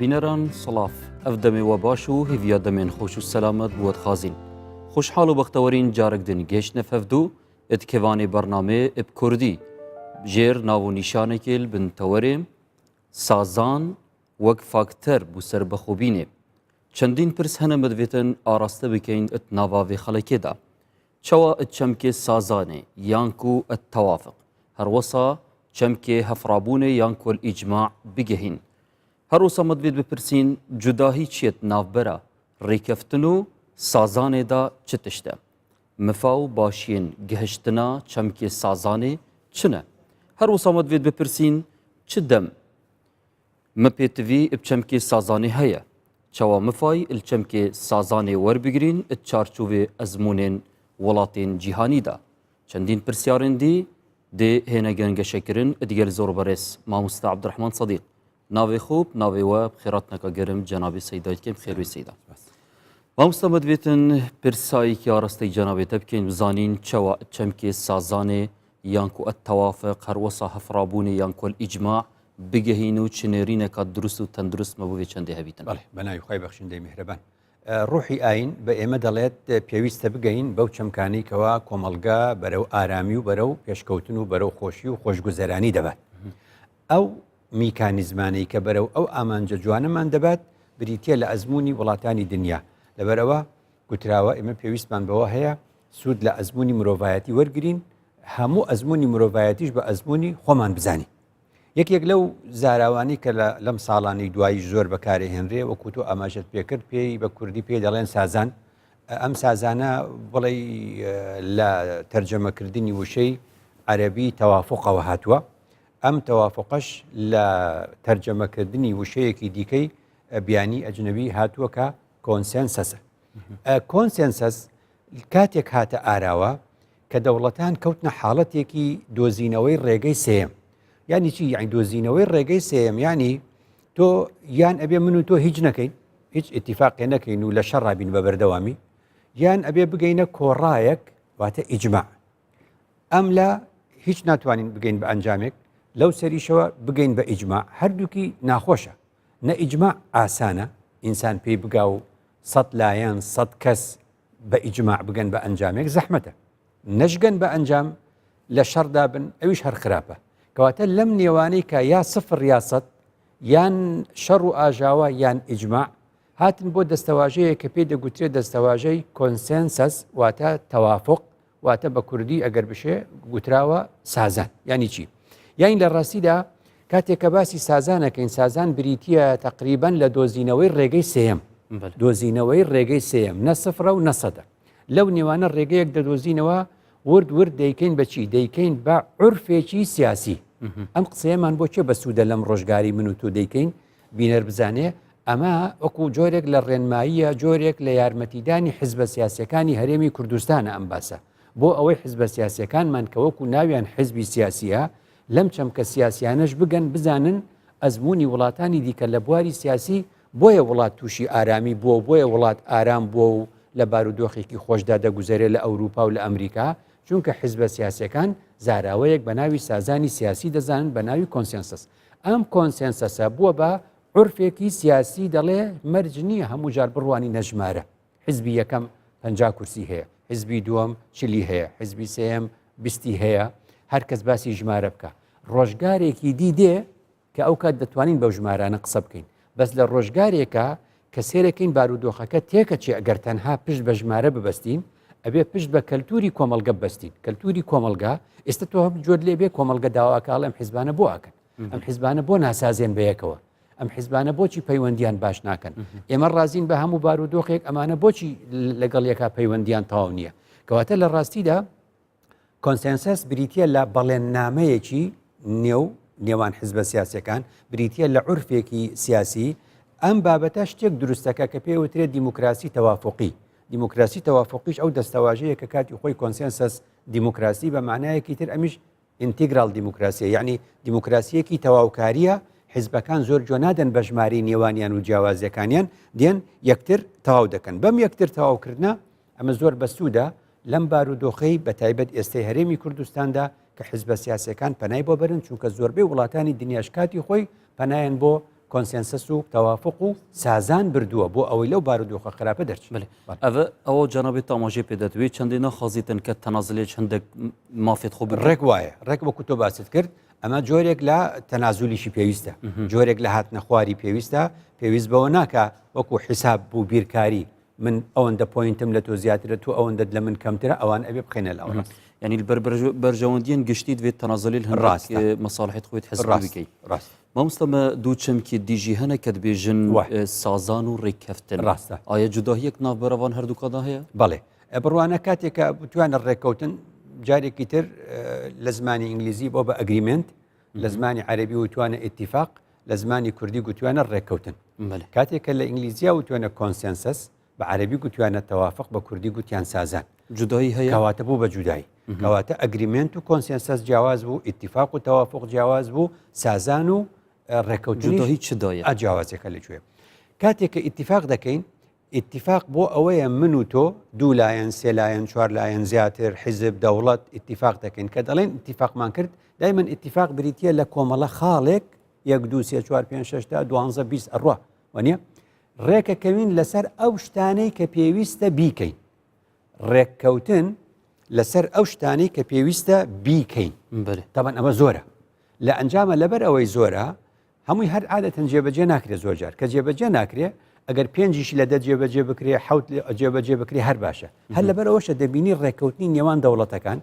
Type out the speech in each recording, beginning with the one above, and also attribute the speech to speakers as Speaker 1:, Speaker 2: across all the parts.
Speaker 1: بینەران سڵاف ئەف دەمێ وە باش و هیڤیا دەمێن خۆش و سەلامەت بووە خازین خوشحاڵ و بەختەوەرین جارێک دن گەشتنە فەفدو اتکێوانێ بەرنامێ ب کوردی ژێر ناو و نیشانێکێ بن تەوەرێ سازان وەک فاکتەر بوو سەربەخۆبینێ چەندین پرس هەنە مدڤێتن ئاراستە بکەین ات ناڤا ڤێ خەڵەکێدا چەوا ات چەمکێ سازانێ یانکو التوافق هەروەسا چەمکێ هەفرابوونێ یانکو الاجماع بگەهین هەروسا مدڤێت بپرسین جوداهی چیەت ناڤبەرا ڕێکەفتن و سازانێدا چ تشتە؟ مفا و باشیێن گهشتنا چەمکێ سازانێ چنە؟ هەروسا مدڤێت بپرسین چ دەم م پێتڤی ب چەمکێ سازانێ هەیە؟ چەوا مفای ل چەمکێ سازانێ وەربگرین ت چارچووێ ئەزموونێن وڵاتێن جیهانیدا؟ چەندین پرسیارێن دی دێ هێنە گەنگەشەکرن دگەل زۆر بەرێز ماموستا عەبدولرەحمان سەدیق ناوێ خوب ناوێ وە بخێراتنەکە گەرم جەنابی سەیدای کەم خێروی سەیدا. مامۆستا مەدوێتن پرسایەکی ئاراستەی جەنابێ تە بکەین بزانین چەوە چەمکێ سازانێ یانکو التوافق هەروەسا هەفرابوونێ یانکو الإجماع بگەهین و چ نێرینەکە دروست و تەندروست مەبووێ چەندێ هەبیتن.
Speaker 2: بەڵێ بە ناوی خوای بەخشندەی میهرەبان. ڕوحی ئاین بە ئێمە دەڵێت پێویستە بگەین بەو چەمکانەی کەوا کۆمەڵگە بەرەو ئارامی و بەرەو پێشکەوتن و بەرەو خۆشی و خۆشگوزەرانی دەبات. ئەو میکانیزمانەی کە بەرەو ئەو ئامانجە جوانەمان دەبات بریتییە لە ئەزموونی وڵاتانی دنیا. لەبەرئەوە گوتراوە ئێمە پێویستمان بەوە هەیە سوود لە ئەزموونی مرۆڤایەتی وەرگرین، هەموو ئەزموونی مرۆڤایەتیش بە ئەزموونی خۆمان بزانین. یەکێک لەو زاراوانەی کە لەم ساڵانەی دواییش زۆر بەکارەهێنرێ وەکو تۆ ئاماژەت پێکرد پێی بە کوردی پێی دەڵێن سازان ئەم سازانە بڵێ لە تەرجەمەکردنی وشەی عەربی تەوافقەوە هاتووە ئەم تەوافقەش لە تەرجەمەکردنی وشەیەکی دیکەی بیانی ئەجنەبی هاتووە کە consensus ە. consensus کاتێک هاتە ئاراوە کە دەوڵەتان کەوتنە حاڵەتێکی دۆزینەوەی ڕێگەی سێیەم. یانی چی؟ یانی دۆزینەوەی ڕێگەی سێیەم یانی تۆ یان ئەبێ من و تۆ هیچ نەکەین هیچ ئیتیفاقێ نەکەین و لە شەڕا بین بە بەردەوامی یان ئەبێ بگەینە کۆڕایەک واتە ئیجماع ئەم لا هیچ ناتوانین بگەین بە ئەنجامێک لەو سەریشەوە بگەین بە ئیجماع هەردووکی ناخۆشە نە ئیجماع ئاسانە ئینسان پێی بگا و سەد لایەن سەد کەس بە ئیجماع بگەن بە ئەنجامێک زەحمەتە نەشگەن بە ئەنجام لە شەڕدا بن ئەویش هەر خراپە کەواتە لەم نێوانەی کە یا سفر یا سەد یان شەڕ و ئاژاوە یان ئیجماع هاتن بۆ دەستەواژەیە کە پێی دەگوترێت دەستەواژەی consensus واتە تەوافق واتە بە کوردی ئەگەر بشێ گوتراوە سازان یانی چی؟ یانی لە ڕاستیدا کاتێک کە باسی سازانەکەین سازان بریتە تقریبان لە دۆزینەوەی ڕێگەی سێم دۆزینەوەی ڕێگەی سێم نە سفرە و نەسەدە لەو نێوانە ڕێگەیەک دەدۆزینەوە ورد ورد دەیکەین بەچی دەیکەین بە عرفێکی سیاسی ئەم قسەیەمان بۆ چێ بەسوودە لەم ڕۆژگاری من و تۆ دەیکەین بینەر بزانێ ئەمە وەکو جۆرێک لە ڕێنماییە، جۆرێک لە یارمەتیدانی حزبە سیاسیەکانی هەرێمی کوردستانە ئەم باسە، بۆ ئەوەی حزبە سیاسیەکانمان کە وەکو ناویان حزبی سیاسیە لەم چەمکە سیاسیانەش بگەن بزانن ئەزموونی وڵاتانی دیکە لە بواری سیاسی بۆیە وڵات تووشی ئارامی بووە و بۆیە وڵات ئارام بووە و لە بارودۆخێکی خۆشدا دەگوزەرێ لە ئەوروپا و لە ئەمریکا چونکە حزبە سیاسیەکان زاراوەیەک بە ناوی سازانی سیاسی دەزانن بە ناوی consensus ئەم consensus ە بووە بە عورفێکی سیاسی دەڵێ مەرج نییە هەموو جار بڕوانینە ژمارە، حزبی یەکەم 50 کورسی هەیە، حزبی دووەم چلی هەیە، حزبی سێیەم بیستی هەیە، هەر کەس باسی ژمارە بکە. ڕۆژگارێکی دی دێ کە ئەو کات دەتوانین بەو ژمارانە قسە بکەین، بەس لە ڕۆژگارێکا کە سێرەکەین بارودۆخەکە تێکەچێ ئەگەر تەنها پشت بە ژمارە ببەستین ئەبێ پشت بە کەلتوری کۆمەڵگە ببەستین، کەلتوری کۆمەڵگا ئێستا تۆ هەم جۆر لێ بێ کۆمەڵگە داواکە ئەڵێ ئەم حزبانە بۆ ئەکەن ئەم حزبانە بۆ ناسازێن بەیەکەوە ئەم حزبانە بۆچی پەیوەندیان باش ناکەن ئێمە ڕازین بە هەموو بارودۆخێک ئەمانە بۆچی لەگەڵ یەکا پەیوەندیان تەواو نییە کەواتە لە ڕاستیدا consensus بریتە لە بەڵێننامەیەکی نێو نێوان حزبە سیاسەکان بریتە لە عورفێکی سیاسی ئەم بابەتە شتێک دروستەکە کە پێوترێت دیموکراسی تەوافقی دیموکراسی تەوافقیش ئەو دەستەواژەیە کە کاتی خۆی consensus دیموکراسی بە معنایەکی تر ئەمیش ئینتیگرال دیموکراسیە یەعنی دیموکراسیەکی تەواوکاریە حیزبەکان زۆر گوێ نادەن بە ژمارەی نێوانیان و جیاوازیەکانیان دێن یەکتر تەواو دەکەن بەم یەکتر تەواوکردنە ئەمە زۆر بەسوودە لەم بارودۆخەی بە تایبەت ئێستەی هەرێمی کوردستاندا کە حیزبە سیاسەکان پەنای بۆ بەرن چونکە زۆربەی وڵاتانی دنیاش کاتی خۆی پەنایان بۆ. consensus و تەوافق و سازان بردووە بۆ ئەوەی لەو بارودۆخە خراپە دەرچن.
Speaker 1: بەلێ ئەڤ ئەوە جەنابت ئاماژەی پێ دەت وێ چەندێ ناخوازیتن کە تەنازلێ چەندەک مافێت خۆ بگرن.
Speaker 2: ڕێک وایە، ڕێک وەکو تۆ باست کرد ئەمە جۆرێک لە تەنازولیشی پێویستە، جۆرێک لە هاتنە خواری پێویستە، پێویست بەوە ناکا وەکو حیساب و بیرکاری من ئەوەندە point م لە تۆ زیاترە تۆ ئەوەندەت لە من کەمترە ئەوان ئەبێ بخەینە لاوە ڕاست.
Speaker 1: یعنی بەر بەرژەوەندیەن گشتیت وێت تەنازلیل هەندێک
Speaker 2: ڕاستە.
Speaker 1: مەساڵحت خۆیت حساب
Speaker 2: ڕاست
Speaker 1: بکەی.
Speaker 2: ڕاست.
Speaker 1: مامۆستا مە دوو چەمکی دیژی هەنە کە دبێژن
Speaker 2: وە.
Speaker 1: سازان و ڕێککەفتن.
Speaker 2: ڕاستە.
Speaker 1: ئایا جوداهیەک ناوبەرە وان هەردووکادا هەیە؟
Speaker 2: بەڵێ. بڕوانە کاتێک کە بتوانە ڕێککەوتن جارێکی تر لە زمانی ئینگلیزی بۆ بە agreement لە زمانی عەربی وتوانە اتفاق لە زمانی کوردی گوتوانە ڕێککەوتن کاتێک کە لە ئینگلیزیا وتوانە consensus بە عەربی گوتوانە توافق بە کوردی گوتیان سازان
Speaker 1: جودایی هەیە
Speaker 2: کەواتە بوو بە جودایی کەواتە agreement و consensus جیاواز بوو اتفاق و توافق جیاواز بوو سازان و ڕێککەوتن
Speaker 1: جودایی چ دایە
Speaker 2: جیاوازەکە لەکوێ کاتێک کە اتفاق دەکەین ئیتیفاق بۆ ئەوەیە من و تۆ دوو لایەن، سێ لایەن، چوار لایەن، زیاتر، حیزب، دەوڵەت، ئیتیفاق دەکەین. کە دەڵێین ئیتیفاقمان کرد، دایمەن ئیتیفاق بریتییە لە کۆمەڵە خاڵێک، یەک، دوو، سێ، چوار، پێنج، شەش تا دوانزە، 20 ئەڕوا. وانییە؟ ڕێکەکەوین لەسەر ئەو شتانەی کە پێویستە بیکەین. ڕێککەوتن لەسەر ئەو شتانەی کە پێویستە بیکەین. تەبعەن ئەمە زۆرە. لە ئەنجامە لەبەر ئەوەی زۆرە، هەمووی هەر عادەتەن جێبەجێ ناکرێ زۆر جار کە جێبەجێ ناکرێ ئەگەر پێنجیش لە دە جێبەجێ بکرێ حوت جێبەجێ بکرێ هەر باشە هەر لەبەر ئەوەشە دەبینی ڕێککەوتنی نێوان دەوڵەتەکان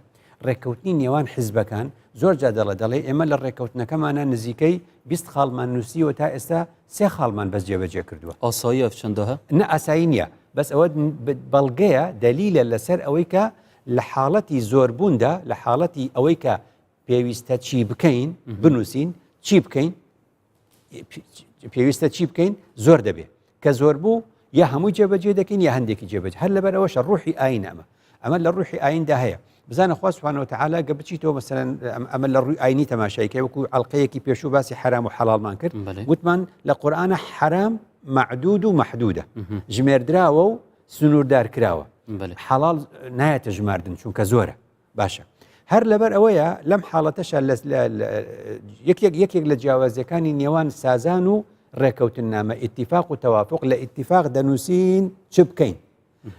Speaker 2: ڕێککەوتنی نێوان حیزبەکان زۆر جا دەڵێ دەڵێ ئێمە لە ڕێککەوتنەکەمانە نزیکەی 20 خاڵمان نووسیوە تا ئێستا سێ خاڵمان بەس جێبەجێ کردووە
Speaker 1: ئاسایی ئەف چەندە
Speaker 2: نە ئاسایی نییە بەس ئەوە بەڵگەیە دەلیلە لەسەر ئەوەی کە لە حاڵەتی زۆربووندا لە حاڵەتی ئەوەی کە پێویستە چی بکەین بنووسین چی بکەین پێویستە چی بکەین زۆر دەبێ کە زۆر بوو یا هەمووی جێبەجێ دەکەین یا هەندێکی جێبەج هەر لەبەر ئەوەشە ڕوحی ئاین ئەمە ئەمە لە ڕوحی ئایندا هەیە بزانە خوا سبحانه وتعالى گە بچیتەوە مەسەلەن ئەمە لە ڕووی ئاینی تەماشایکە وەکو ئەڵلقەیەکی پێشوو باسی حرام و حەڵالمان کرد وتمان لە قورآانە حرام معدود و محدودە ژمێردراوە و سنووردار کراوە حەڵال نایەتە ژماردن چونکە زۆرە باشە هەر لەبەر ئەوەیە لەم حاڵەتەشە یەکێک یەکێک لە جیاوازیەکانی نێوان سازان و ڕێکەوتننامە ئیتیفاق و تەوافق لە ئیتیفاق دەنووسین چ بکەین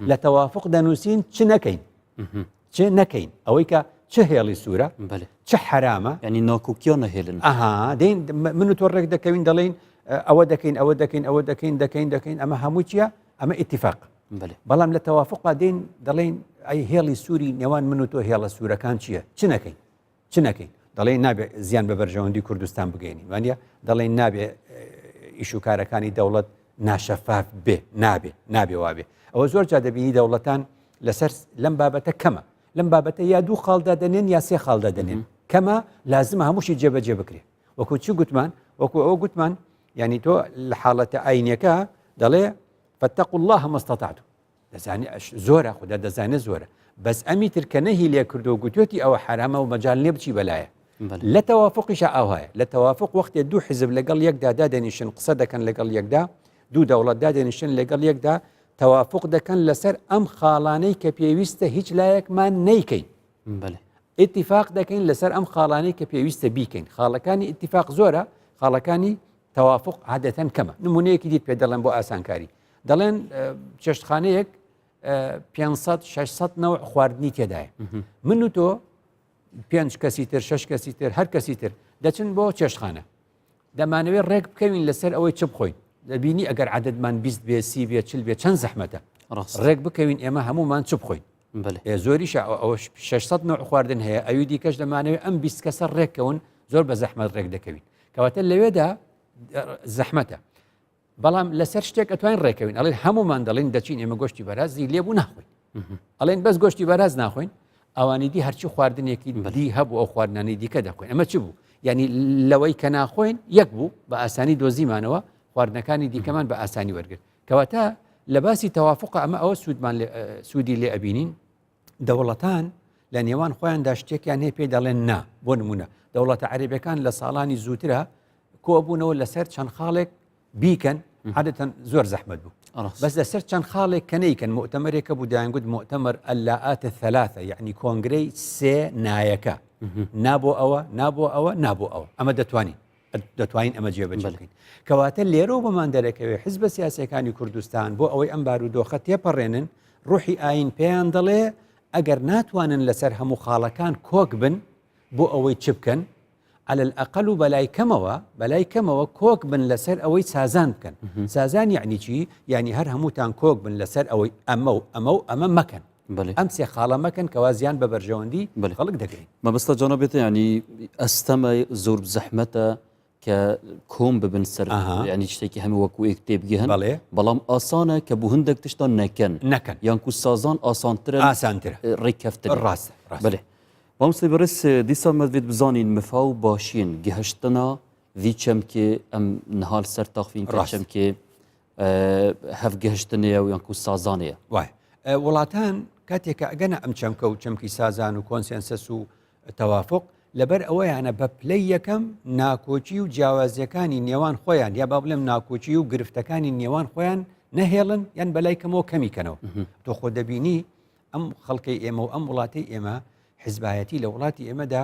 Speaker 2: لە تەوافق دەنووسین چ نەکەین چ نەکەین ئەوەی کە چ هێڵی سوورە چ حرامە
Speaker 1: ینی ناکۆکیان نەهێلن
Speaker 2: ئەها دێن من و تۆ ڕێک دەکەوین دەڵێین ئەوە دەکەین ئەوە دەکەین ئەوە دەکەین دەکەین دەکەین ئەمە هەموو چییە ئەمە ئیتیفاق بەڵام لە تەوافقا دێن دەڵێن ئەی هێڵی سووری نێوان من و تۆ هێڵە سوورەکان چییە؟ چ نەکەین؟ چ نەکەین؟ دەڵێن نابێ زیان بە بەرژەوەندی کوردستان بگەینین وانە دەڵێن نابێ ئیش و کارەکانی دەوڵەت ناشەفاف بێ نابێ نابێ وابێ ئەوە زۆر جا دەبینی دەوڵەتان لەسەر لەم بابەتە کەمە لەم بابەتە یا دوو خاڵدا دەنێن یا سێ خاڵدا دەنێن کەمە لازمە هەمووشی جێبەجێ بکرێ وەکو چی گوتمان وەکو ئەوە گوتمان یعنی تۆ لە حاڵەتە ئاینەکە دەڵێ فاتقوا اللە ما استطعتم دەزانێ زۆرە خودا دەزانێ زۆرە بەس ئەمی تر کە نەهی لێ کردو گوتوێتی ئەوە حرامە و مەجال نیە بچی بەلایە لە تەوافقیشە ئاوایە لە تەوافق وەختێ دوو حزب لەگەڵ یەکدا دادەنیشن قسە دەکەن لەگەڵ یەکدا دوو دەوڵەت دادەنیشن لەگەڵ یەکدا تەوافق دەکەن لەسەر ئەم خاڵانەی کە پێویستە هیچ لایەکمان نیکەین اتفاق دەکەین لەسەر ئەم خاڵانەی کە پێویستە بیکەین خاڵەکانی اتفاق زۆرە خاڵەکانی تەوافق عادەتەن کەمە نمونەیەکی دیت پێ دەڵێن بۆ ئاسانکاری دەڵێن چێشتخانەیەک 500 600 نەوە خواردنی تێدایە من و تۆ پێنج کەسی تر شش کەسی تر هەر کەسی تر دەچن بۆ چێشتخانە دەمانەوێت ڕێک بکەوین لەسەر ئەوەی چ بخۆین دەبینی ئەگەر عددمان 20 بێ سی بێ چل بێ چەند زەحمەتە ڕێک بکەوین ئێمە هەمومان چ بخۆین زۆریشە ئەوە 600 نەوە خواردن هەیە ئەوی دیکەش دەمانەوێت ئەم 20 کەسە ڕێککەون زۆر بە زەحمەت ڕێک دەکەوین کەواتە لەوێدا زەحمەتە بەڵام لەسەر شتێک ئەتوانین ڕێکەوین ئەڵێن هەمومان دەڵێن دەچین ئێمە گۆشتی بەرازی لێبوو ناخۆین ئەڵێن بەس گۆشتی بەراز ناخۆین ئەوانی دی هەرچی خواردنێکی دی هەبوو ئەو خواردنانی دیکە دەخۆین ئەمە چ بوو یعنی لەوەی کە ناخۆین یەک بوو بە ئاسانی دۆزیمانەوە خواردنەکانی دیکەمان بە ئاسانی وەرگرت کەواتە لە باسی تەوافقە ئەمە ئەوە سوودمان سوودی لێ ئەبینین دەوڵەتان لە نێوان خۆیاندا شتێکیان هەیە پێی دەڵێن نا بۆ نمونە دەوڵەتە عەرەبەکان لە ساڵانی زووترە کۆبوونەوە لەسەر چەند خاڵێک بیکەن عادەتەن زۆر زەحمت بوو بەس لەسەر چەند خاڵێک کە نەیکەن مؤتەمەرێکە بوو دایانگوت مؤتەمەر اللاءات الثلاثە یعنی کۆنگرەی سێ نایەکە نا بۆ ئەوە نا بۆ ئەوە نا بۆ ئەوە ئەمە دەتوانین. دەتوانین ئەمە جێبەجێ بکەین. کەواتە لێرەوە بۆمان دەرەکەوێ حزبە سیاسیەکانی کوردستان بۆ ئەوەی ئەم بارودۆخە تێپەڕێنن ڕوحی ئاین پێیان دەڵێ ئەگەر ناتوانن لەسەر هەموو خاڵەکان کۆک بن بۆ ئەوەی چ بکەن على الأقل و بەلای کەمەوە بەلای کەمەوە کۆک بن لەسەر ئەوەی سازان بکەن سازان یعنی چی یعنی هەر هەمووتان کۆک بن لەسەر ئەوەی ئەمە و ئەمە و ئەمە مەکەن ئەم سێ خاڵە مەکەن کەوا زیان بە بەرژەوەندی خەڵک دەگەین.
Speaker 1: مەبەستە جەنابت یانی ئەستەمە زۆر زەحمەتە کە کۆم ببن سەر ینی شتێکی هەموو وەکو یەک تێبگەن
Speaker 2: بەڵێ
Speaker 1: بەڵام ئاسانە کە بۆ هەندێک تشتان نەکەن
Speaker 2: نەکەن
Speaker 1: یانکو سازان ئاسانترە
Speaker 2: ئاسانترە
Speaker 1: ڕێککەفتن
Speaker 2: ڕاستە
Speaker 1: بەێ مامۆستای بەڕێز دیسان مەدوێت بزانین مفا و باشین گەهشتنا وی چەمکێ ئەم نهال سەر تاخفین کە چەمکێ هەڤگەهشتنەیە و یانکو سازانەیە.
Speaker 2: وایە. وڵاتان کاتێک کە ئەگەنە ئەم چەمکە و چەمکی سازان و consensus و تەوافق لەبەر ئەوەیانە بە پلەی یەکەم ناکۆکی و جیاوازیەکانی نێوان خۆیان یا با بڵێم ناکۆکی و گرفتەکانی نێوان خۆیان نەهێڵن یان بەلای کەمەوە کەمی کەنەوە تۆ خۆ دەبینی ئەم خەڵکەی ئێمە و ئەم وڵاتی ئێمە حزبایەتی لە وڵاتی ئێمەدا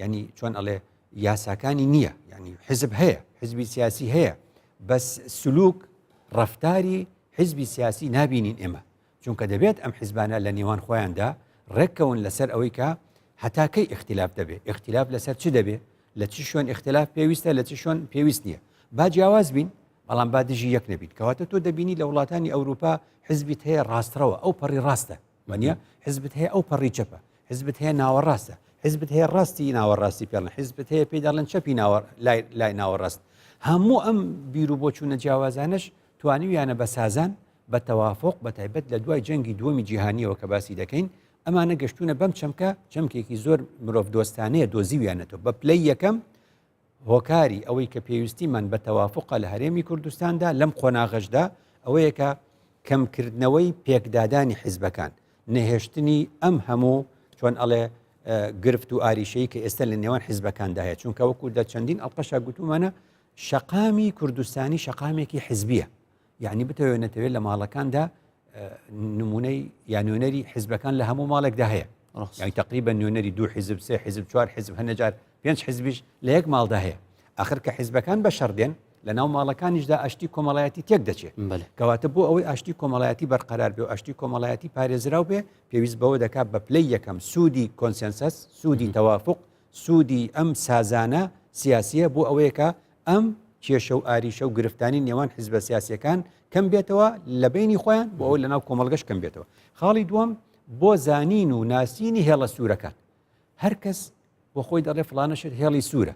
Speaker 2: ینی چۆن ئەڵێ یاساکانی نییە ینی حزب هەیە حزبی سیاسی هەیە بەس سلوک ڕفتاری حزبی سیاسی نابینین ئێمە چونکە دەبێت ئەم حزبانە لە نێوان خۆیاندا ڕێککەون لەسەر ئەوەی کە هەتا کەی ئیختلاف دەبێ ئیختلاف لەسەر چ دەبێ لە چ شوێن ئیختلاف پێویستە لە چ شوێن پێویست نییە با جیاواز بین بەڵام با دژی یەک نەبین کەواتە تۆ دەبینی لە وڵاتانی ئەوروپا حزبیت هەیە ڕاستڕەوە ئەو پەڕی ڕاستە وانە حزبت هەیە ئەو پەڕی چەپە حزبت هەیە ناوەڕاستە حزبت هەیە ڕاستی ناوەڕاستی پێڵن حزبت هەیە پێی دەڵێن چەپی ناوە لای ناوەڕاست هەموو ئەم بیر و بۆچوونە جیاوازانەش توانیویانە بە سازان بە تەوافق بە تایبەت لە دوای جەنگی دووەمی جیهانیەوە کە باسی دەکەین ئەمانە گەشتونە بەم چەمکە چەمکێکی زۆر مرۆڤ دۆستانەیە دۆزیویانەتەوە بە پلەی یەکەم هۆکاری ئەوەی کە پێویستیمان بە تەوافقە لە هەرێمی کوردستاندا لەم قۆناغەشدا ئەوەیە کە کەمکردنەوەی پێکدادانی حیزبەکان، نەهێشتنی ئەم هەموو چۆن ئەڵێ گرفت و ئاریشەی کە ئێستا لە نێوان حیزبەکاندا هەیە، چونکە وەکو لە چەندین ئەڵقەشا گوتومانە شەقامی کوردستانی شەقامێکی حیزبیە، یعنی بتەوێ نەتەوێت لە ماڵەکاندا نمونەی یا نوێنەری حیزبەکان لە هەموو ماڵێکدا هەیە یعنی تقریبا نوێنەری دوو حیزب سێ حیزب چوار حیزب هەنەجار پێنج حیزبیش لە یەک ماڵدا هەیە ئاخر کە حیزبەکان بە شەڕ دێن لە ناو ماڵەکانیشدا ئاشتی کۆمەڵایەتی تێک دەچێت کەواتە بۆ ئەوەی ئاشتی کۆمەڵایەتی بەرقەرار بێ و ئاشتی کۆمەڵایەتی پارێزراو بێ پێویست بەوە دەکات بە پلەی یەکەم سوودی consensus سوودی تەوافق سوودی ئەم سازانە سیاسیە بۆ ئەوەیە کە ئەم کێشە و ئاریشە و گرفتانی نێوان حزبە سیاسیەکان کەم بێتەوە لە بینی خۆیان بۆ ئەوەی لەناو کۆمەڵگەش کەم بێتەوە خاڵی دووەم بۆ زانین و ناسینی هێڵە سوورەکان هەر کەس بۆ خۆی دەڵێ فلانە شت هێڵی سوورە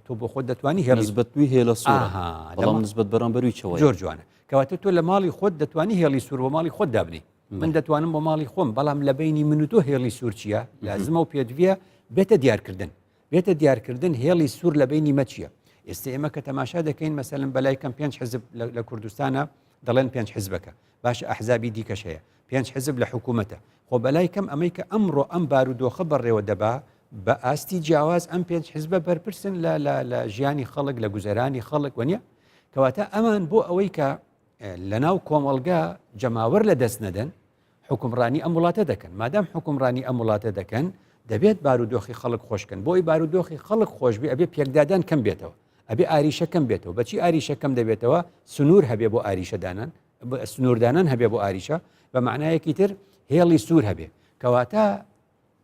Speaker 2: تۆ بۆ خۆت دەتوانی
Speaker 1: هێڵ نسبەتوی هێڵە سوورە بەڵام نسبەت بەرامبەروی چەوە
Speaker 2: زۆر جوانە کەواتە تۆ لە ماڵی خۆت دەتوانی هێڵی سوور بۆ ماڵی خۆت دابنی من دەتوانم بۆ ماڵی خۆم بەڵام لە بینی من و تۆ هێڵی سوور چییە لازمە و پێدویە بێتە دیارکردن بێتە دیارکردن هێڵی سوور لە بینی مە چییە ئێستا ئێمە کە تەماشا دەکەین مەسەلەن بەلای کەم پێنج حزب لە کوردستانە دەڵێن پێنج حزبەکە باشە ئەحزابی دیکەش هەیە پێنج حزب لە حکوومەتە خۆ بەلای کەم ئەمەی کە ئەمڕۆ ئەم بارودۆخە بەڕێوە دەبا بە ئاستی جیاواز ئەم پێنج حزبە بەرپرسن لە لە ژیانی خەڵک لە گوزەرانی خەڵک وەنیە کەواتە ئەمان بۆ ئەوەی کە لەناو کۆمەڵگا جەماوەر لە دەست نەدەن حوکمڕانی ئەم وڵاتە دەکەن مادام حوکمڕانی ئەم وڵاتە دەکەن دەبێت بارودۆخی خەڵک خۆشکەن بۆی بارودۆخی خەڵک خۆشببی ئەبێ پێکدادان کەم بێتەوە ئەبێ ئاریشە کەم بێتەوە بەچی ئاریشە کەم دەبێتەوە سنوور هەبێ بۆ ئاریشە دانان سنووردانان هەبێ بۆ ئاریشە بە معنایەکی تر هێڵی سوور هەبێ کەواتە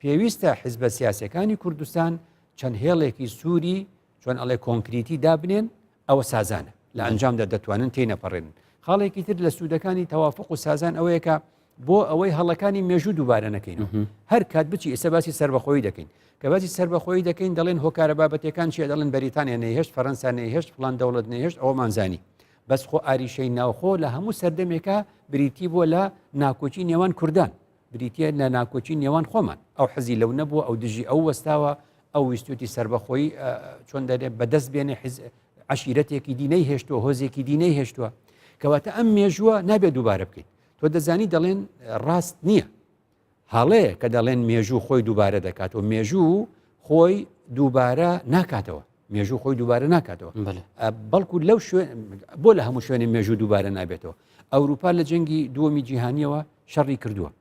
Speaker 2: پێویستە حزبە سیاسەکانی کوردستان چەند هێڵێکی سووری چۆن ئەڵێ کۆنکریتی دابنێن ئەوە سازانە لە ئەنجامدا دەتوانن تێنەپەڕێنن خاڵێکی تر لە سوودەکانی تەوافق و سازان ئەوەیە کە بۆ ئەوەی هەڵەکانی مێژوو دووبارە نەکەین هەر کات بچی ئێستا باسی سربەخۆی دەکەین کە باسی سربەخۆی دەکەین دەڵێن هۆکارە بابەتەکان چیە دەڵێن بەریتانیا نەیهێشت فەرەنسا نەیهێشت فلان دەوڵەت نەیهێشت ئەومان زانی بەس خۆ ئاریشەی ناوخۆ لە هەموو سەردەمێکە بریتی بووە لە ناکۆکی نێوان کوردان بریتیە لە ناکۆکی نێوان خۆمان ئەو حەزی لەو نەبووە ئەو دژی ئەو وەستاوە ئەو ویستوتی سربەخۆی چۆن دەێ بەدەست بێنێ حز عشیرەتێکی دی نەیهێشتووە هۆزێکی دی نەیهێشتووە کەواتە ئەم مێژووە نابێت دووبارە بکەیت تۆ دەزانی دەڵێن ڕاست نییە هەڵەیە کە دەڵێن مێژوو خۆی دووبارە دەکاتەوە مێژوو خۆی دووبارە ناکاتەوە مێژوو خۆی دووبارە ناکاتەوە بەڵکو لەو شوێن بۆ لە هەموو شوێنی مێژوو دووبارە نابێتەوە ئەوروپا لە جەنگی دووەمی جیهانیەوە شەڕی کردووە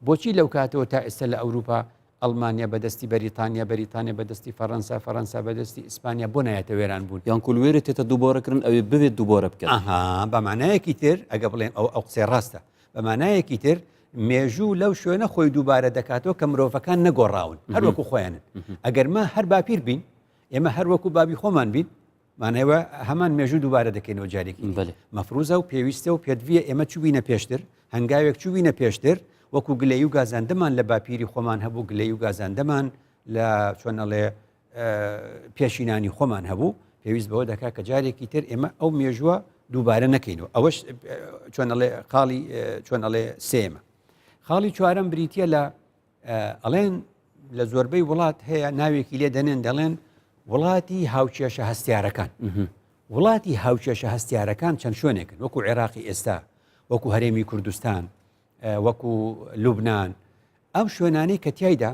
Speaker 2: بۆچی لەو کاتەوە تا ئێستا لە ئەوروپا. ئەڵمانیا بەدەستی بەریتانیا، بەریتانیا بەدەستی فەرەنسا، فەرەنسا بەدەستی ئیسپانیا بۆ نایەتە وێران بوون؟
Speaker 1: یان کو لوێرێ تێتە دووبارە کرن ئەوێ بڤێت دووبارە بکەن.
Speaker 2: ئەها بە مانایەکی تر ئەگە بڵێن ئەو ئەو قسەی ڕاستە بە مانایەکی تر مێژوو لەو شوێنە خۆی دووبارە دەکاتەوە کە مرۆڤەکان نەگۆڕاون هەر وەکو خۆیانن ئەگەر ما هەر باپیر بین ئێمە هەر وەکو بابی خۆمان بین مانای وایە هەمان مێژوو دووبارە دەکەینەوە جارێکی دی.
Speaker 1: بەلێ.
Speaker 2: مەفروزە و پێویستە و پێدڤیە ئێمە چووبینە پێشتر، هەنگاوێک چووبینە پێشتر، وەکو گلەیی و گازاندەمان لە باپیری خۆمان هەبوو، گلەیی و گازاندەمان لە چۆن ئەڵێ پێشینانی خۆمان هەبوو، پێویست بەوە دەکا کە جارێکی تر ئێمە ئەو مێژووە دووبارە نەکەینەوە. ئەوەش چۆن ئەڵێ خاڵی چۆن ئەڵێ سێیەمە. خاڵی چوارەم بریتییە لە ئەڵێن لە زۆربەی وڵات هەیە ناوێکی لێ دەنێن دەڵێن وڵاتی هاوکێشە هەستیارەکان وڵاتی هاوکێشە هەستیارەکان چەند شوێنێکن وەکو عێراقی ئێستا وەکو هەرێمی کوردستان وەکو لوبناان ئەم شوێنانەی کە تایدا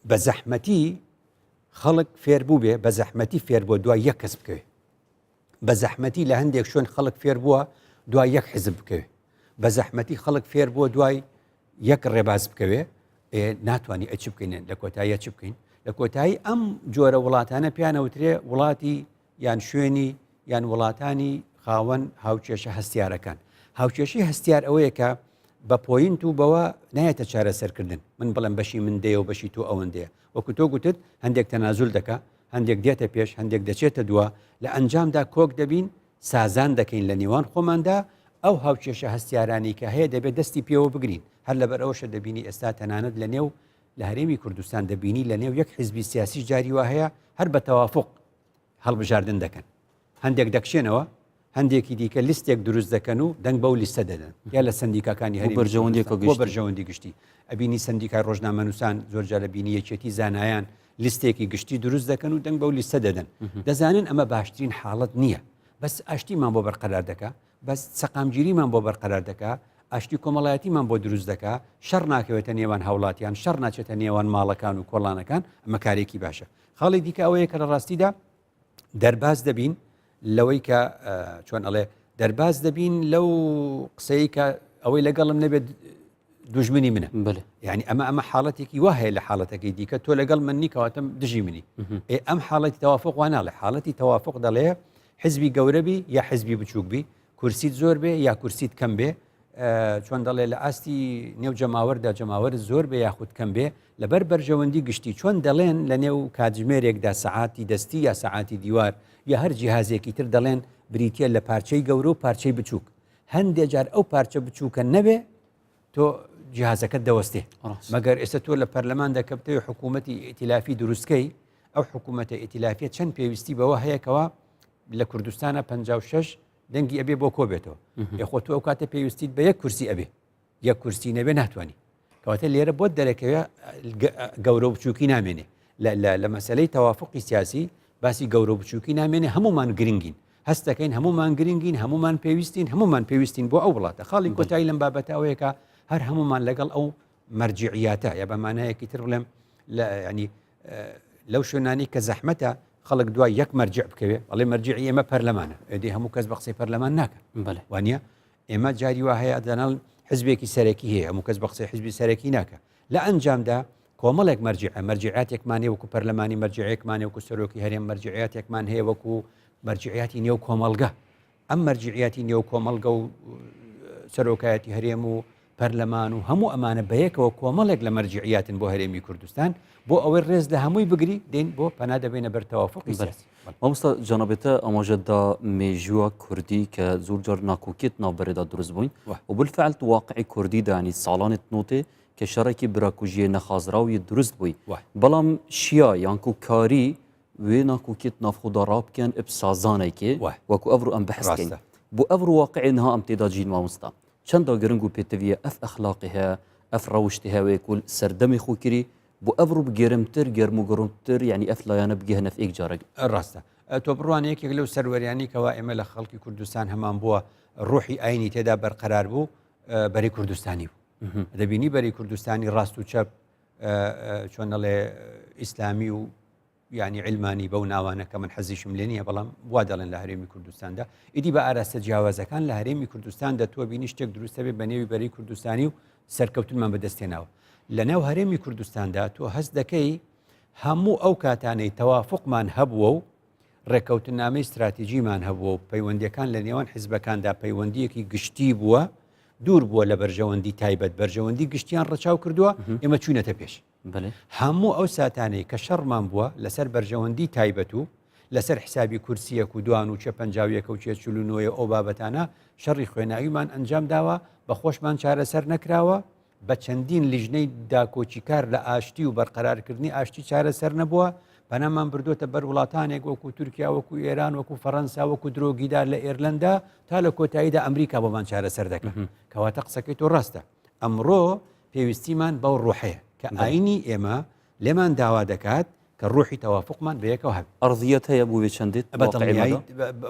Speaker 2: بە زەحمەتی خەڵک فێربوو بێ بە زەحمەتی فێر بۆ دوای یەک کەس بکەوێ بە زەحمەتی لە هەندێک شوێن خەڵک فێر بووە دوای یەک حزب بکەوێ بە زەحمەتی خەڵک فێر بووە دوای یەک ڕێباز بکەوێ ناتوانانی ئەچ بکەین لە کۆتاییە چ بکەین لە کۆتایی ئەم جۆرە وڵاتانە پیانەوترێ وڵاتی یان شوێنی یان وڵاتانی خاوەن هاوکێشە هەستیارەکان هاوکێشی هەستیار ئەوەیە کە بە point و بەوە نایەتە چارەسەرکردن من بڵێم بەشی من دەیە و بەشی تۆ ئەوەندەیە وەکو تۆ گوتت هەندێک تەنازول دەکا هەندێک دێتە پێش هەندێک دەچێتە دوا لە ئەنجامدا کۆک دەبین سازان دەکەین لە نێوان خۆماندا ئەو هاوکێشە هەستیارانەی کە هەیە دەبێت دەستی پێوە بگرین هەر لەبەر ئەوەشە دەبینی ئێستا تەنانەت لە نێو لە هەرێمی کوردستان دەبینی لە نێو یەک حیزبی سیاسی جاری وا هەیە هەر بە تەوافق هەڵبژاردن دەکەن هەندێک دەکشێنەوە هەندێکی دیکە لیستێک دروست دەکەن و دەنگ بەو لیستە دەدەن یا لە سندیکاکانی هەرێمی
Speaker 1: بەرژەوەندیەکە
Speaker 2: بۆ بەرژەوەندی گشتی ئەبینی سندیکای ڕۆژنامەنووسان زۆر جار بینی یەکێتی زانایان لیستێکی گشتی دروست دەکەن و دەنگ بەو لیستە دەدەن دەزانن ئەمە باشترین حاڵەت نییە بەس ئاشتیمان بۆ بەرقەرار دەکا بەس سەقامگیریمان بۆ بەرقەرار دەکا ئاشتی کۆمەڵایەتیمان بۆ دروست دەکا شەڕ ناکەوێتە نێوان هاوڵاتیان شەڕ ناچێتە نێوان ماڵەکان و کۆڵانەکان ئەمە کارێکی باشە خاڵی دیکە ئەوەیە کە لە ڕاستیدا دەرباز دەبین لەوەی کە چۆن ئەڵێ دەرباز دەبین لەو قسەی کە ئەوەی لەگەڵم نەبێت دوژمنی منە
Speaker 1: بەێ
Speaker 2: یعنی ئەمە ئەمە حاڵەتێکی وا هەیە لە حاڵەتەکەی دیکە تۆ لەگەڵ منی کەواتم دژی منی ئێ ئەم حاڵەتی تەوافق وا ناڵێ حاڵەتی تەوافق دەڵێ حزبی گەورە بی یا حزبی بچووک بی کورسیت زۆر بێ یا کورسیت کەم بێ چۆن دەڵێ لە ئاستی نێو جەماوەردا جەماوەر زۆر بێ یاخود کەم بێ لەبەر بەرژەوەندی گشتی چۆن دەڵێن لە نێو کاتژمێرێکدا سەعاتی دەستی یا سەعاتی دیوار یا هەر جیهازێکی تر دەڵێن بریتە لە پارچەی گەورە و پارچەی بچووک هەندێ جار ئەو پارچە بچووکە نەبێ تۆ جیهازەکەت دەوەستێ مەگەر ئێستا تۆ لە پەرلەمان دەکەبتەوە حکوومەتی ئیتیلافی دروستکەی ئەو حکوومەتە ئیتیلافیە چەند پێویستی بەوە هەیەکەوە لە کوردستانە 56 دەنگی ئەبێ بۆ کۆ بێتەوە یخۆ تۆ ئەو کاتە پێویستیت بە یەک کورسی ئەبێ یەک کورسی نەبێ ناتوانانی کەواتە لێرە بۆت دەرەکەوێ گەورە و بچووکی نامێنێ لە مەسلەی تەوافقی سیاسی باسی گەورە و بچووکی نامێنێ هەمومان گرنگین هەست دەکەین هەمومان گرنگین هەمومان پێویستین هەمومان پێویستین بۆ ئەو وڵاتە خاڵی کۆتایی لەم بابەتە ئەوەیەکە هەر هەمومان لەگەڵ ئەو مەرجعیاتە یا بە مانایەکی تر بڵێم لە ینی لەو شوێنانی کە زەحمەتە خەڵک دوای یەک مەرجع بکەوێ ئەڵێ مەرجعی ئێمە پەرلەمانە ئەدی هەموو کەس بە قسەی پەرلەمان ناکە
Speaker 1: بەڵێ
Speaker 2: وانە ئێمە جاری وا هەیە دەناڵ حزبێکی سەرەکی هەیە هەموو کەس بە قسەی حزبی سەرەکی ناکە لە ئەنجامدا کۆمەڵێک مەرجعە مەرجعاتێکمان هەیە وەکو پەرلەمانی مەرجعێکمان هەیە وەکو سەرۆکی هەرێم مەرجعاتێکمان هەیە وەکو مەرجعیاتی نێو کۆمەڵگە ئەم مەرجعیاتی نێو کۆمەڵگە و سەرۆکایەتی هەرێم و پەرلەمان و هەموو ئەمانە بەیەکەوە کۆمەڵێک لە مەرجعیاتن بۆ هەرێمی کوردستان بۆ ئەوەی ڕێز لە هەمووی بگری دێن بۆ پەنا دەبێنە بەر تەوافقی سیاسی.
Speaker 1: مامۆستا جەنابێتە ئاماژەت دا مێژووە کوردی کە زۆر جار ناکۆکیت ناوبەرێدا دروست بووین و بالفعل واقعی کوردی دانی ساڵانت نوتێ کە شەڕێکی براکوژیە نەخوازراوی دروست بووی بەڵام شیا یانکو کاری وێ ناکۆکیت ناوخۆدا ڕابکەن ئب سازانێکێ وەکو ئەڤرو ئەم بەحس کەین بۆ ئەڤرو واقعی نها ئەم تێدا جین مامۆستا چەندا گرنگ و پێتەویە ئەف ئەخلاقی هەیە ئەف ڕەوشتی هەیە کول سەردەمی خۆ کری بۆ ئەڤرو بگەرمتر گەرم و گڕتر یعنی ئەف لایەنە بگەهنە ئێک جارێک.
Speaker 2: ڕاستە تۆ بڕوانە یەکێک لەو سەروەریانی کەوا ئێمە لە خەڵکی کوردستان هەمان بووە ڕوحی ئاینی تێدا بەرقەرار بوو بەری کوردستانی بوو دەبینی بەری کوردستانی ڕاست و چەپ چۆن دەڵێ ئیسلامی و یانی عیلمانی بەو ناوانە کە من حەزیشم لێ نییە بەڵام وا دەڵێن لە هەرێمی کوردستاندا ئیدی بە ئاراستە جیاوازەکان لە هەرێمی کوردستاندا تۆ بینی شتێک دروستە بێ بە نێوی بەرەی کوردستانی و سەرکەوتنمان بەدەستێناوە. لە ناو هەرێمی کوردستاندا تۆ هەست دەکەی هەموو ئەو کاتانەی تەوافقمان هەبووە و ڕێککەوتنامەی ستراتیجیمان هەبووە و پەیوەندیەکان لە نێوان حزبەکاندا پەیوەندیەکی گشتی بووە دوور بووە لە بەرژەوەندی تایبەت بەرژەوەندی گشتیان ڕەچاو کردووە ئێمە چوونەتە پێش هەموو ئەو ساتانەی کە شەڕمان بووە لەسەر بەرژەوەندی تایبەت و لەسەر حسابی کورسیەک و دوان و چێ 51 و چێ 49 ئەو بابەتانە شەڕی خوێناویمان ئەنجام داوە بە خۆشمان چارەسەر نەکراوە بە چەندین لیژنەی داکۆکیکار لە ئاشتی و بەرقەرارکردنی ئاشتی چارەسەر نەبووە، پەنامان بردووەتە بەر وڵاتانێک وەکو تورکیا، وەکو ئێران، وەکو فەرەنسا، وەکو درۆگیدار لە ئێرلەندا، تا لە کۆتاییدا ئەمریکا بۆمان چارەسەر دەکات. کەواتە قسەکەی تۆ ڕاستە. ئەمڕۆ پێویستیمان بەو ڕۆحەیە کە ئاینی ئێمە لێمان داوا دەکات کە ڕۆحی تەوافقمان بەیەکەوە هەبێت.
Speaker 1: ئەرزیەت هەیە بۆ وێ چەندێت؟
Speaker 2: بە دڵنیایی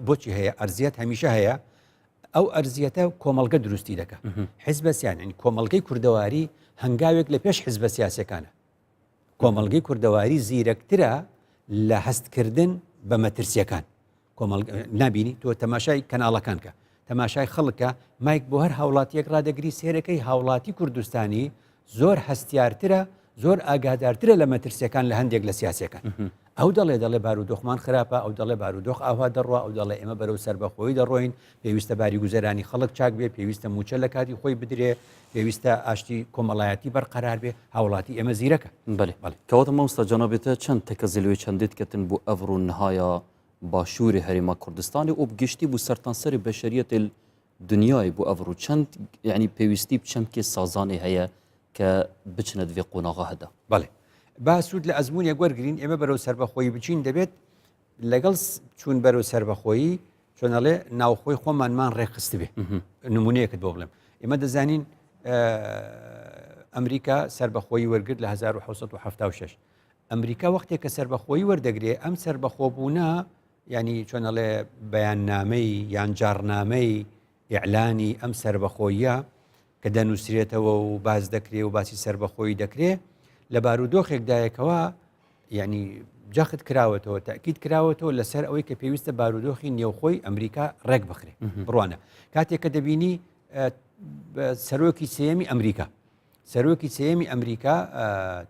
Speaker 2: بۆچی هەیە؟ ئەرزیەت هەمیشە هەیە. ئەو ئەرزیەتە کۆمەڵگە دروستی دەکا حزبە سیانین کۆمەڵگەی کوردەواری هەنگاوێک لە پێش حزبە سیاسەکانە کۆمەڵگەی کوردەواری زیرەکترە لە هەستکردن بە مەترسیەکان نبینی تۆ تەماشای کەناڵەکان کە تەماشای خەڵکە مایک بۆ هەر هاوڵاتیەک ڕادەگری سێرەکەی هاوڵاتی کوردستانی زۆر هەستیارترە زۆر ئاگادارترە لە مەترسیەکان لە هەندێک لە سیاسەکان ئەو دەڵێ دەڵێ بارودۆخمان خراپە ئەو دەڵێ بارودۆخ ئاوا دەڕوا ئەو دەڵێ ئێمە بەرەو سەربەخۆیی دەڕۆین پێویستە باری گوزەرانی خەڵک چاک بێ پێویستە موچە لە کاتی خۆی بدرێ پێویستە ئاشتی کۆمەڵایەتی بەرقەرار بێ هاوڵاتی ئێمە زیرەکە
Speaker 1: بەێ بەڵێ کەواتە مامۆستا جەنابێتە چەند تەکەزی لەوێ چەندێت کەتن بۆ ئەڤڕ و نهایا باشووری هەرێما کوردستانی و بگشتی بوو سەرتانسەری بەشەریەت دنیای بۆ ئەڤڕ و چەند یعنی پێویستی چەمکی سازانی هەیە کە بچنە دوێ قۆناغا هەدا.
Speaker 2: بەڵێ با سوود لە ئەزموونێک وەرگین ئێمە بەرەو سەربەخۆیی بچین دەبێت لەگەڵ چوون بەرەو سەربەخۆیی چۆنەڵێ ناوخۆی خۆمانمان ڕێکخست بێ نمونەیەکت بۆ بڵێم ئێمە دەزانین ئەمریکا سربەخۆیی وەرگرت لە 1970 ئەمریکا وەختێک کە سربەخۆیی وەردەگرێ ئەم سربەخۆبوونە ینی چۆنەڵێ بەیاننامەی یان جارنامەی ئیعلانی ئەم سەربەخۆییە کە دەنووسرێتەوە و باس دەکرێ و باسی سەربەخۆیی دەکرێ لە بارودۆخێکدایە کەوا یعنی جەخت کراوەتەوە تاکیید کراوەتەوە لەسەر ئەوەی کە پێویستە بارودۆخی نێوخۆی ئەمریکا ڕێک بخرێ بڕوانە کاتێک کە دەبینی سەرۆکی سێمی ئەمریکا سەرۆکی سێمی ئەمریکا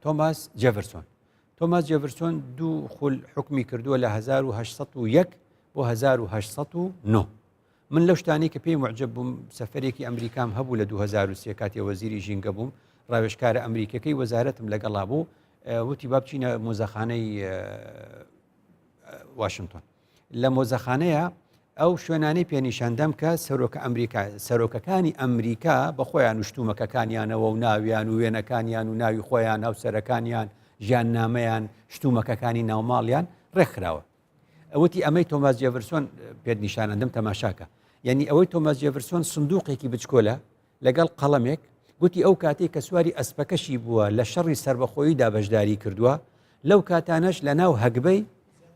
Speaker 2: تۆماس جێڤرسۆن تۆماس جێڤرسۆن دوو خول حکمی کردووە لە 1970 بۆ 1990 من لەو شتانەی کە پێی موعجەب بووم سەفەرێکی ئەمریکام هەبوو لە 2003 کاتێ وەزیری ژینگە بووم ڕاوێژکارە ئەمریکەکەی وەزارەتم لەگەڵا بوو وتی با بچینە مۆزەخانەی واشنگتۆن لە مۆزەخانەیە ئەو شوێنانەی پێنیشاندەم کە سەرۆکە ئەمریکا سەرۆکەکانی ئەمریکا بە خۆیان و شتومەکەکانیانەوە و ناویان و وێنەکانیان و ناوی خۆیان هاوسەرەکانیان ژیان نامەیان شتومەکەکانی ناوماڵیان ڕێکخراوە وتی ئەمەی تۆماس جێڤرسۆن پێت نیشانەدەم تەماشاکە یعنی ئەوەی تۆماس جێڤرسۆن سندوقێکی بچکۆلە لەگەڵ قەڵەمێک گوتی ئەو کاتێک کە سواری ئەسپەکەشی بووە لە شەڕی سربەخۆییدا بەشداری کردووە لەو کاتانەش لە ناو هەگبەی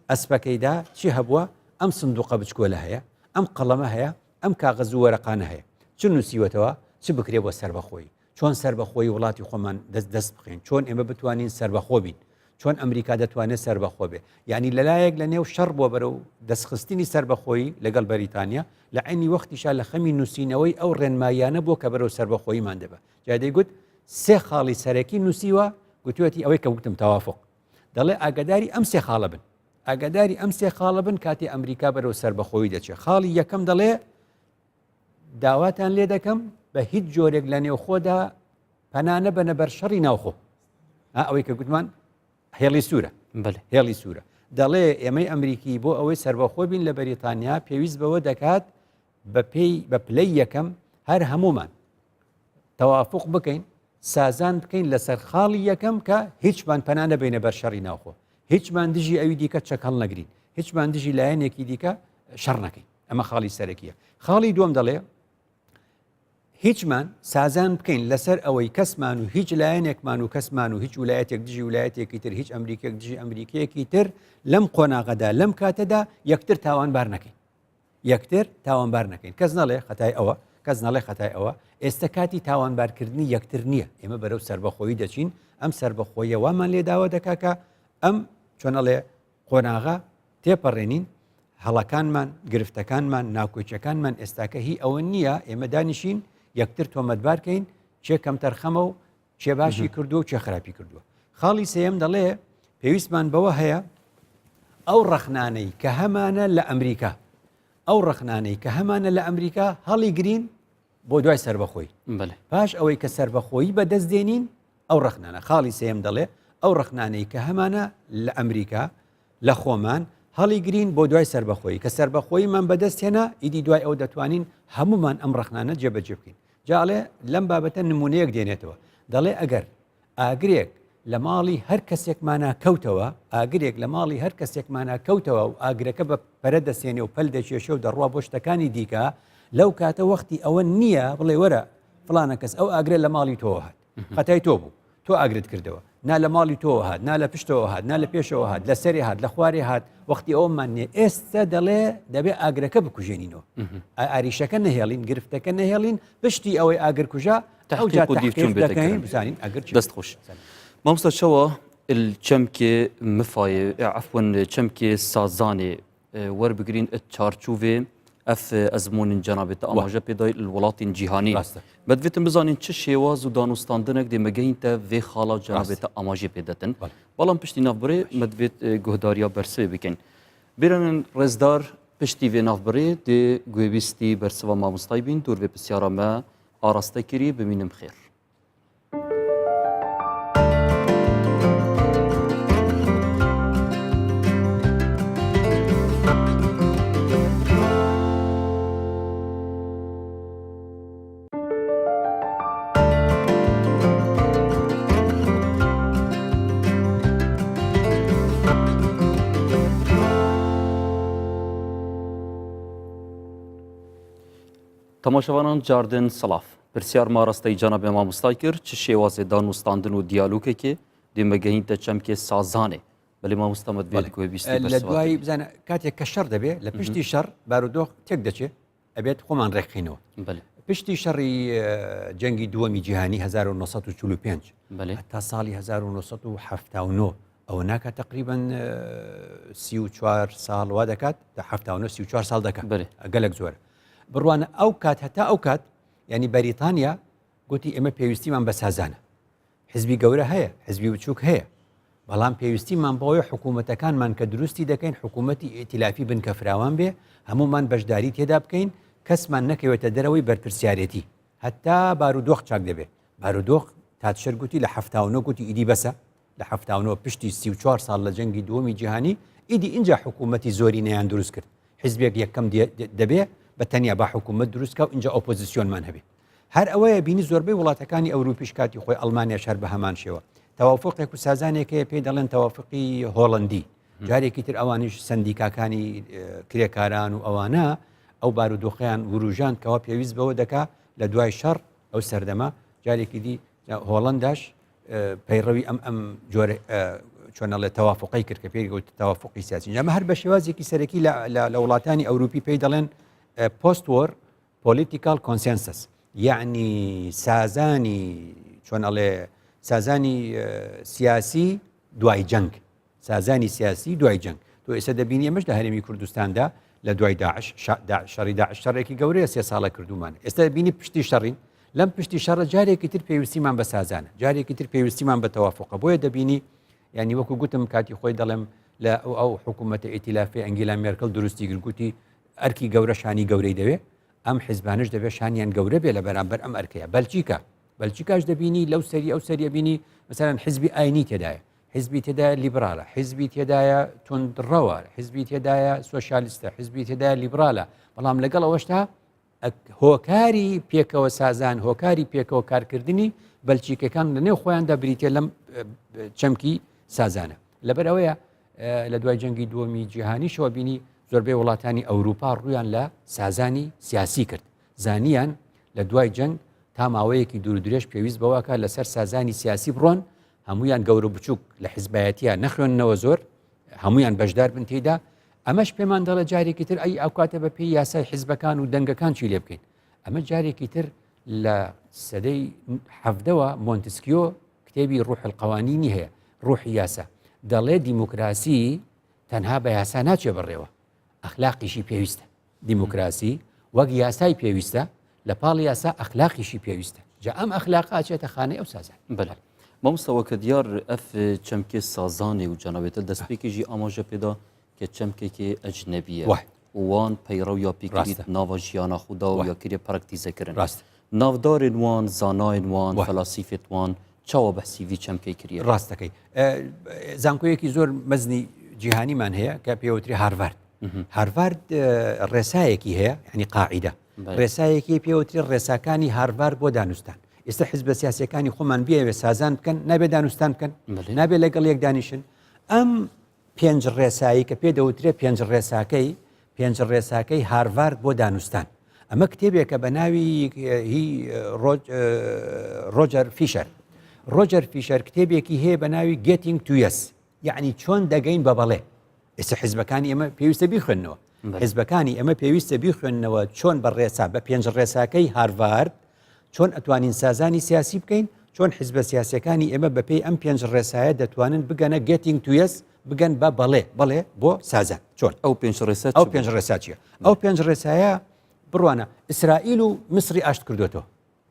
Speaker 2: ئەسپەکەیدا چی هەبووە ئەم سندوقە بچکۆلە هەیە ئەم قەڵەمە هەیە ئەم کاغەز و وەرەقانە هەیە چ نووسیوەتەوە چ بکرێ بۆ سربەخۆیی چۆن سەربەخۆیی وڵاتی خۆمان دەست دەست بخەین چۆن ئێمە بتوانین سەربەخۆ بین چۆن ئەمریکا دەتوانێت سەربەخۆ بێ یعنی لەلایەک لە نێو شەڕ بۆ بەرەو دەستخستنی سەربەخۆیی لەگەڵ بەریتانیا لە عینی وەختیشا لە خەمی نووسینەوەی ئەو ڕێنماییانە بۆ کە بەرەو سەربەخۆییمان دەبە جا دەیگوت سێ خاڵی سەرەکی نووسیوە گوتوێتی ئەوەی کە وتم تەوافق دەڵێ ئاگاداری ئەم سێ خاڵە بن ئاگاداری ئەم سێ خاڵە بن کاتی ئەمریکا بەرەو سەربەخۆیی دەچێت خاڵی یەکەم دەڵێ داواتان لێ دەکەم بە هیچ جۆرێک لە نێوخۆدا پەنا نەبەنە بەر شەڕی ناوخۆ ئەوەی کە گوتمان هێڵی سوورە هێڵی سوورە دەڵێ ئێمەی ئەمریکی بۆ ئەوەی سربەخۆ بین لە بەریتانیا پێویست بەوە دەکات بە پێی بە پلەی یەکەم هەر هەمومان تەوافق بکەین سازان بکەین لەسەر خاڵی یەکەم کە هیچمان پەنا نەبینە بەر شەڕی ناوخۆ هیچمان دژی ئەوی دیکە چەک هەڵنەگرین هیچمان دژی لایەنێکی دیکە شەڕ نەکەین ئەمە خاڵی سەرەکیە خاڵی دووەم دەڵێ هیچمان سازان بکەین لەسەر ئەوەی کەسمان و هیچ لایەنێکمان و کەسمان و هیچ ولایەتێک دژی ولایەتێکی تر هیچ ئەمریکێک دژی ئەمریکیەکی تر لەم قۆناغەدا لەم کاتەدا یەکتر تاوانبار نەکەین یەکتر تاوانبار نەکەین کەس نەڵێ خەتای ئەوە کەس نەڵێ خەتای ئەوە ئێستا کاتی تاوانبارکردنی یەکتر نییە ئێمە بەرەو سربەخۆیی دەچین ئەم سربەخۆیە وامان لێداوە دەکا کە ئەم چۆنەڵێ قۆناغە تێپەڕێنین، هەڵەکانمان، گرفتەکانمان، ناکۆکیەکانمان ئێستاکە هی ئەوە نییە ئێمە دانیشین یەکتر تۆمەتبار کەین کێ کەمتەرخەمە و. کێ باشی کردووە و کێ خراپی کردووە. خاڵی سێیەم دەڵێ پێویستمان بەوە هەیە ئەو ڕەخنانەی کە هەمانە لە ئەمریکا ئەو ڕەخنانەی کە هەمانە لە ئەمریکا هەڵیگرین بۆ دوای سەربەخۆی پاش ئەوەی کە سەربەخۆیی بەدەست دێنین ئەو ڕەخنانە خاڵی سێم دەڵێ ئەو ڕەخنانەی کە هەمانە لە ئەمریکا لە خۆمان هەڵیگرین بۆ دوای سەربەخۆیی کە سەربەخۆییمان بەدەست هێنا ئیدی دوای ئەو دەتوانین هەمومان ئەم ڕەخنانە جێبەجێ بکەین جا ئەڵێ لەم بابەتە نمونەیەک دێنێتەوە دەڵێ ئەگەر ئاگرێک لە ماڵی هەر کەسێکمانە کەوتەوە ئاگرێک لە ماڵی هەر کەسێکمانە کەوتەوە و ئاگرەکە بە پەرە دەسێنێ و پەل دەکێشێ و دەڕوا بۆ شتەکانی دیکە لەو کاتە وەختی ئەوە نییە بڵێ وەرە فڵانە کەس ئەو ئاگرە لە ماڵی تۆوە هات خەتای تۆ بوو تۆ ئاگرت کردەوە نا لە ماڵی تۆوە هات نا لە پشتەوە هات نا لە پێشەوە هات لە سەرێ هات لە خوارێ هات وەختی ئەومان نییە ئێستا دەڵێ دەبێ ئاگرەکە بکوژێنینەوە ئاریشەکە نەهێڵین گرفتەکە نەهێڵین پشتی ئەوەی ئاگر کوژا
Speaker 1: تحقیق و دیفچون
Speaker 2: دەکەین بزانین ئەگەر
Speaker 1: دەست خۆش مامۆستا چەوە چەمکێ مفایێ عفوا چەمکێ سازانێ وەربگرین چارچووێ ئەف ئەزمونن جەنابێت ئاماژە پێدای وڵاتین جیهانی ڕاستە مە دڤێتن بزانین چ شێواز و دانوستاندنێک دێ مەگەین تە vê خاڵا جەنابێتە ئاماژێ پێدەتن بەڵام پشتی ناوبرێ مە دڤێت گۆهداریا بەرسێ بکەین بیرنن ڕێزدار پشتی vê ناوبرێ دێ گوێبیستی بەرسەوە مامۆستای بین دوور vê پرسیارە مە ئاراستە کری بمینم خێر. تەماشەوانان جاردن سڵاف. پرسیار ماڕاستەی جەنابێ مامۆستای کرد چ شێوازێ دانوستاندن و دیالۆکێکێ دێ مەگەهینتە چەمکێ سازانێ بەلی مامۆستا مەت بێت گوێ بیستی
Speaker 2: لە دوای بزانە کاتێک کە شەڕ دەبێ لە پشتی شەڕ بارودۆخ تێک دەچێ ئەبێت خۆمان ڕێکخینەوە پشتی شەڕی جەنگی دووەمی جیهانی 1945 تا ساڵی 1970 ئەوە ناکات تقریبا 34 ساڵ وا دەکات تا 79 ساڵ دەکات گەلک زۆر بڕوانە ئەو کات هەتا ئەو کات ینی بەریتانیا گوتی ئێمە پێویستیمان بە سازانە حزبی گەورە هەیە، حزبی بچووک هەیە، بەڵام پێویستیمان بەوەیە حکوومەتەکانمان کە دروستی دەکەین حکوومەتی ئیتیلافی بن کە فراوان بێ، هەموومان بەشداری تێدا بکەین، کەسمان نەکەوێتە دەرەوەی بەرپرسیارێتی هەتا بارودۆخ چاک دەبێ. بارودۆخ تاتشەر گوتی لە 79 گوتی ئیدی بەسە، لە 79 پشتی 34 ساڵ لە جەنگی دووەمی جیهانی ئیدی ئینجا حکوومەتی زۆرینەیان دروست کرد. حزبێک یەکەم دەبێ بە تەنیا با حکوومەت دروست کا و ئینجا ئۆپۆزیسیۆنمان هەبێ. هەر ئەوەیە بینی زۆربەی وڵاتەکانی ئەوروپیش کاتی خۆی ئەڵمانیاش هەر بە هەمان شێوە تەوافقێک و سازانێک هەیە پێی دەڵێن تەوافقی هۆڵندی جارێکی تر ئەوانیش سندیکاکانی کرێکاران و ئەوانە ئەو بارودۆخیان وروژان کەوا پێویست بەوە دەکا لە دوای شەڕ ئەو سەردەمە جارێکی دی هۆڵنداش پەیڕەوی ئەم ئەم جۆرە چۆنەڵێ تەوافقی کرد کە پێی گوت تەوافقی سیاسی ئەمە هەر بە شێوازێکی سەرەکی لە وڵاتانی ئەوروپی پێی دەڵێن post war Political Consensus یەعنی سازانی چۆن ئەڵێ سازانی سیاسی دوای جەنگ سازانی سیاسی دوای جەنگ تۆ ئێستا دەبینی ئەمەش لە هەرێمی کوردستاندا لە دوای داعش شەڕی داعش شەڕێکی گەورەیە سێ ساڵە کردومان ئێستا بینی پشتی شەڕین لەم پشتی شەڕە جارێکی تر پێویستیمان بە سازانە جارێکی تر پێویستیمان بە تەوافقە بۆیە دەبینی ینی وەکو گوتم کاتی خۆی دەڵێم لە ئەو ئەو حکوومەتە ئیتیلافی ئەنگیلا مێرکل دروستی گرگوتی ئەرکی گەورە شانی گەورەی دەوێ، ئەم حیزبانەش دەبێ شانیان گەورە بێ لە بەرامبەر ئەم ئەرکەیە. بەلجیکا، بەلجیکاش دەبینی لەو سەری ئەو سەریە بینی مەسەلەن حیزبی ئاینی تێدایە، حیزبی تێدایە لیبرالە، حیزبی تێدایە توندڕەوە، حیزبی تێدایە سۆسیالیستە، حیزبی تێدایە لیبرالە، بەڵام لەگەڵ ئەوەشتا هۆکاری پێکەوە سازان، هۆکاری پێکەوە کارکردنی بەلجیکەکان لە نێو خۆیاندا بریتە لەم چەمکی سازانە. لەبەر ئەوەیە لە دوای جەنگی دووەمی جیهانیشەوە بینی زۆربەی وڵاتانی ئەوروپا ڕوویان لە سازانی سیاسی کرد زانیان لە دوای جەنگ تا ماوەیەکی دوور درێژ پێویست بەوەکە لەسەر سازانی سیاسی بڕۆن هەمویان گەورە بچووک لە حزبایەتە نەخوێندنەوە زۆر هەمویان بەشدار بن تێدا ئەمەش پێمان دەڵێ جارێکی تر ئەی ئەوکاتە بە پێی یاسای حزبەکان و دەنگەکان چی لێ بکەین ئەمە جارێکی تر لە سەدەی حەفدەوە مۆنتسکیۆ کتێبی روح القوانینی هەیە، روحی یاسا، دەڵێ دیموکراسی تەنها بە یاسا ناچێ بەڕێوە، ئەخلاقیشی پێویستە. دیموکراسی وەک یاسای پێویستە، لە پاڵ یاسا ئەخلاقیشی پێویستە. جا ئەم ئەخلاقە ئەچێتە خانەی ئەو سازان.
Speaker 1: بەلێ مامۆستا وەکە دیار ئەف چەمکێ سازانێ و جەنابێتە دەستپێکێ ژی ئاماژە پێدا کە چەمکێکێ ئەجنەبیە
Speaker 2: وای.
Speaker 1: و وان پەیڕەو یا پێکریت
Speaker 2: ڕاستە.
Speaker 1: ناڤا ژیانا خودا و
Speaker 2: وای.
Speaker 1: یا کریە پراکتیزە کرن.
Speaker 2: ڕاستە.
Speaker 1: ناڤدارێن وان، زانایên وان،
Speaker 2: وای.
Speaker 1: فەلاسیفێت وان چاوا بەحسی ڤی چەمکەی کریە؟
Speaker 2: ڕاست دەکەی. زانکۆیەکی زۆر مەزنی جیهانیمان هەیە کە پێوتری هارڤارد. هارڤارد ڕێسایەکی هەیە یعنی قاعیدە. ڕێسایەکی پێوتری ڕێساکانی هارڤارد بۆ دانوستان. ئێستا حزبە سیاسەکانی خۆمان بیاوێ سازان بکەن نابێ دانوستان بکەن نابێ لەگەڵ یەک دانیشن ئەم پێنج ڕێسایی کە پێ دەوترێ پێنج ڕێساکەی پێنج ڕێساکەی هارڤارد بۆ دانوستان ئەمە کتێبێکە بە ناوی هی ڕۆجەر فیشەر ڕۆجەر فیشەر کتێبێکی هەیە بە ناوی Getting to Yes یعنی چۆن دەگەین بە بەڵێ ئێستا حزبەکانی ئێمە پێویستە بیخوێنەوە حزبەکانی ئێمە پێویستە بیخوێندنەوە چۆن بە ڕێسا بە پێنج ڕێساکەی هارڤارد چۆن ئەتوانین سازانی سیاسی بکەین چۆن حزبە سیاسەکانی ئێمە بەپێی ئەم پێنج ڕێسایە دەتوانن بگەنە Getting to Yes بگەن بە بەڵێ بەڵێ بۆ سازان چۆن
Speaker 1: ئەو پێنج ڕێسا
Speaker 2: ئەو پێنج ڕێسا چیە ئەو پێنج ڕێسایە بڕوانە ئیسرائیل و میسری ئاشت کردوێتەوە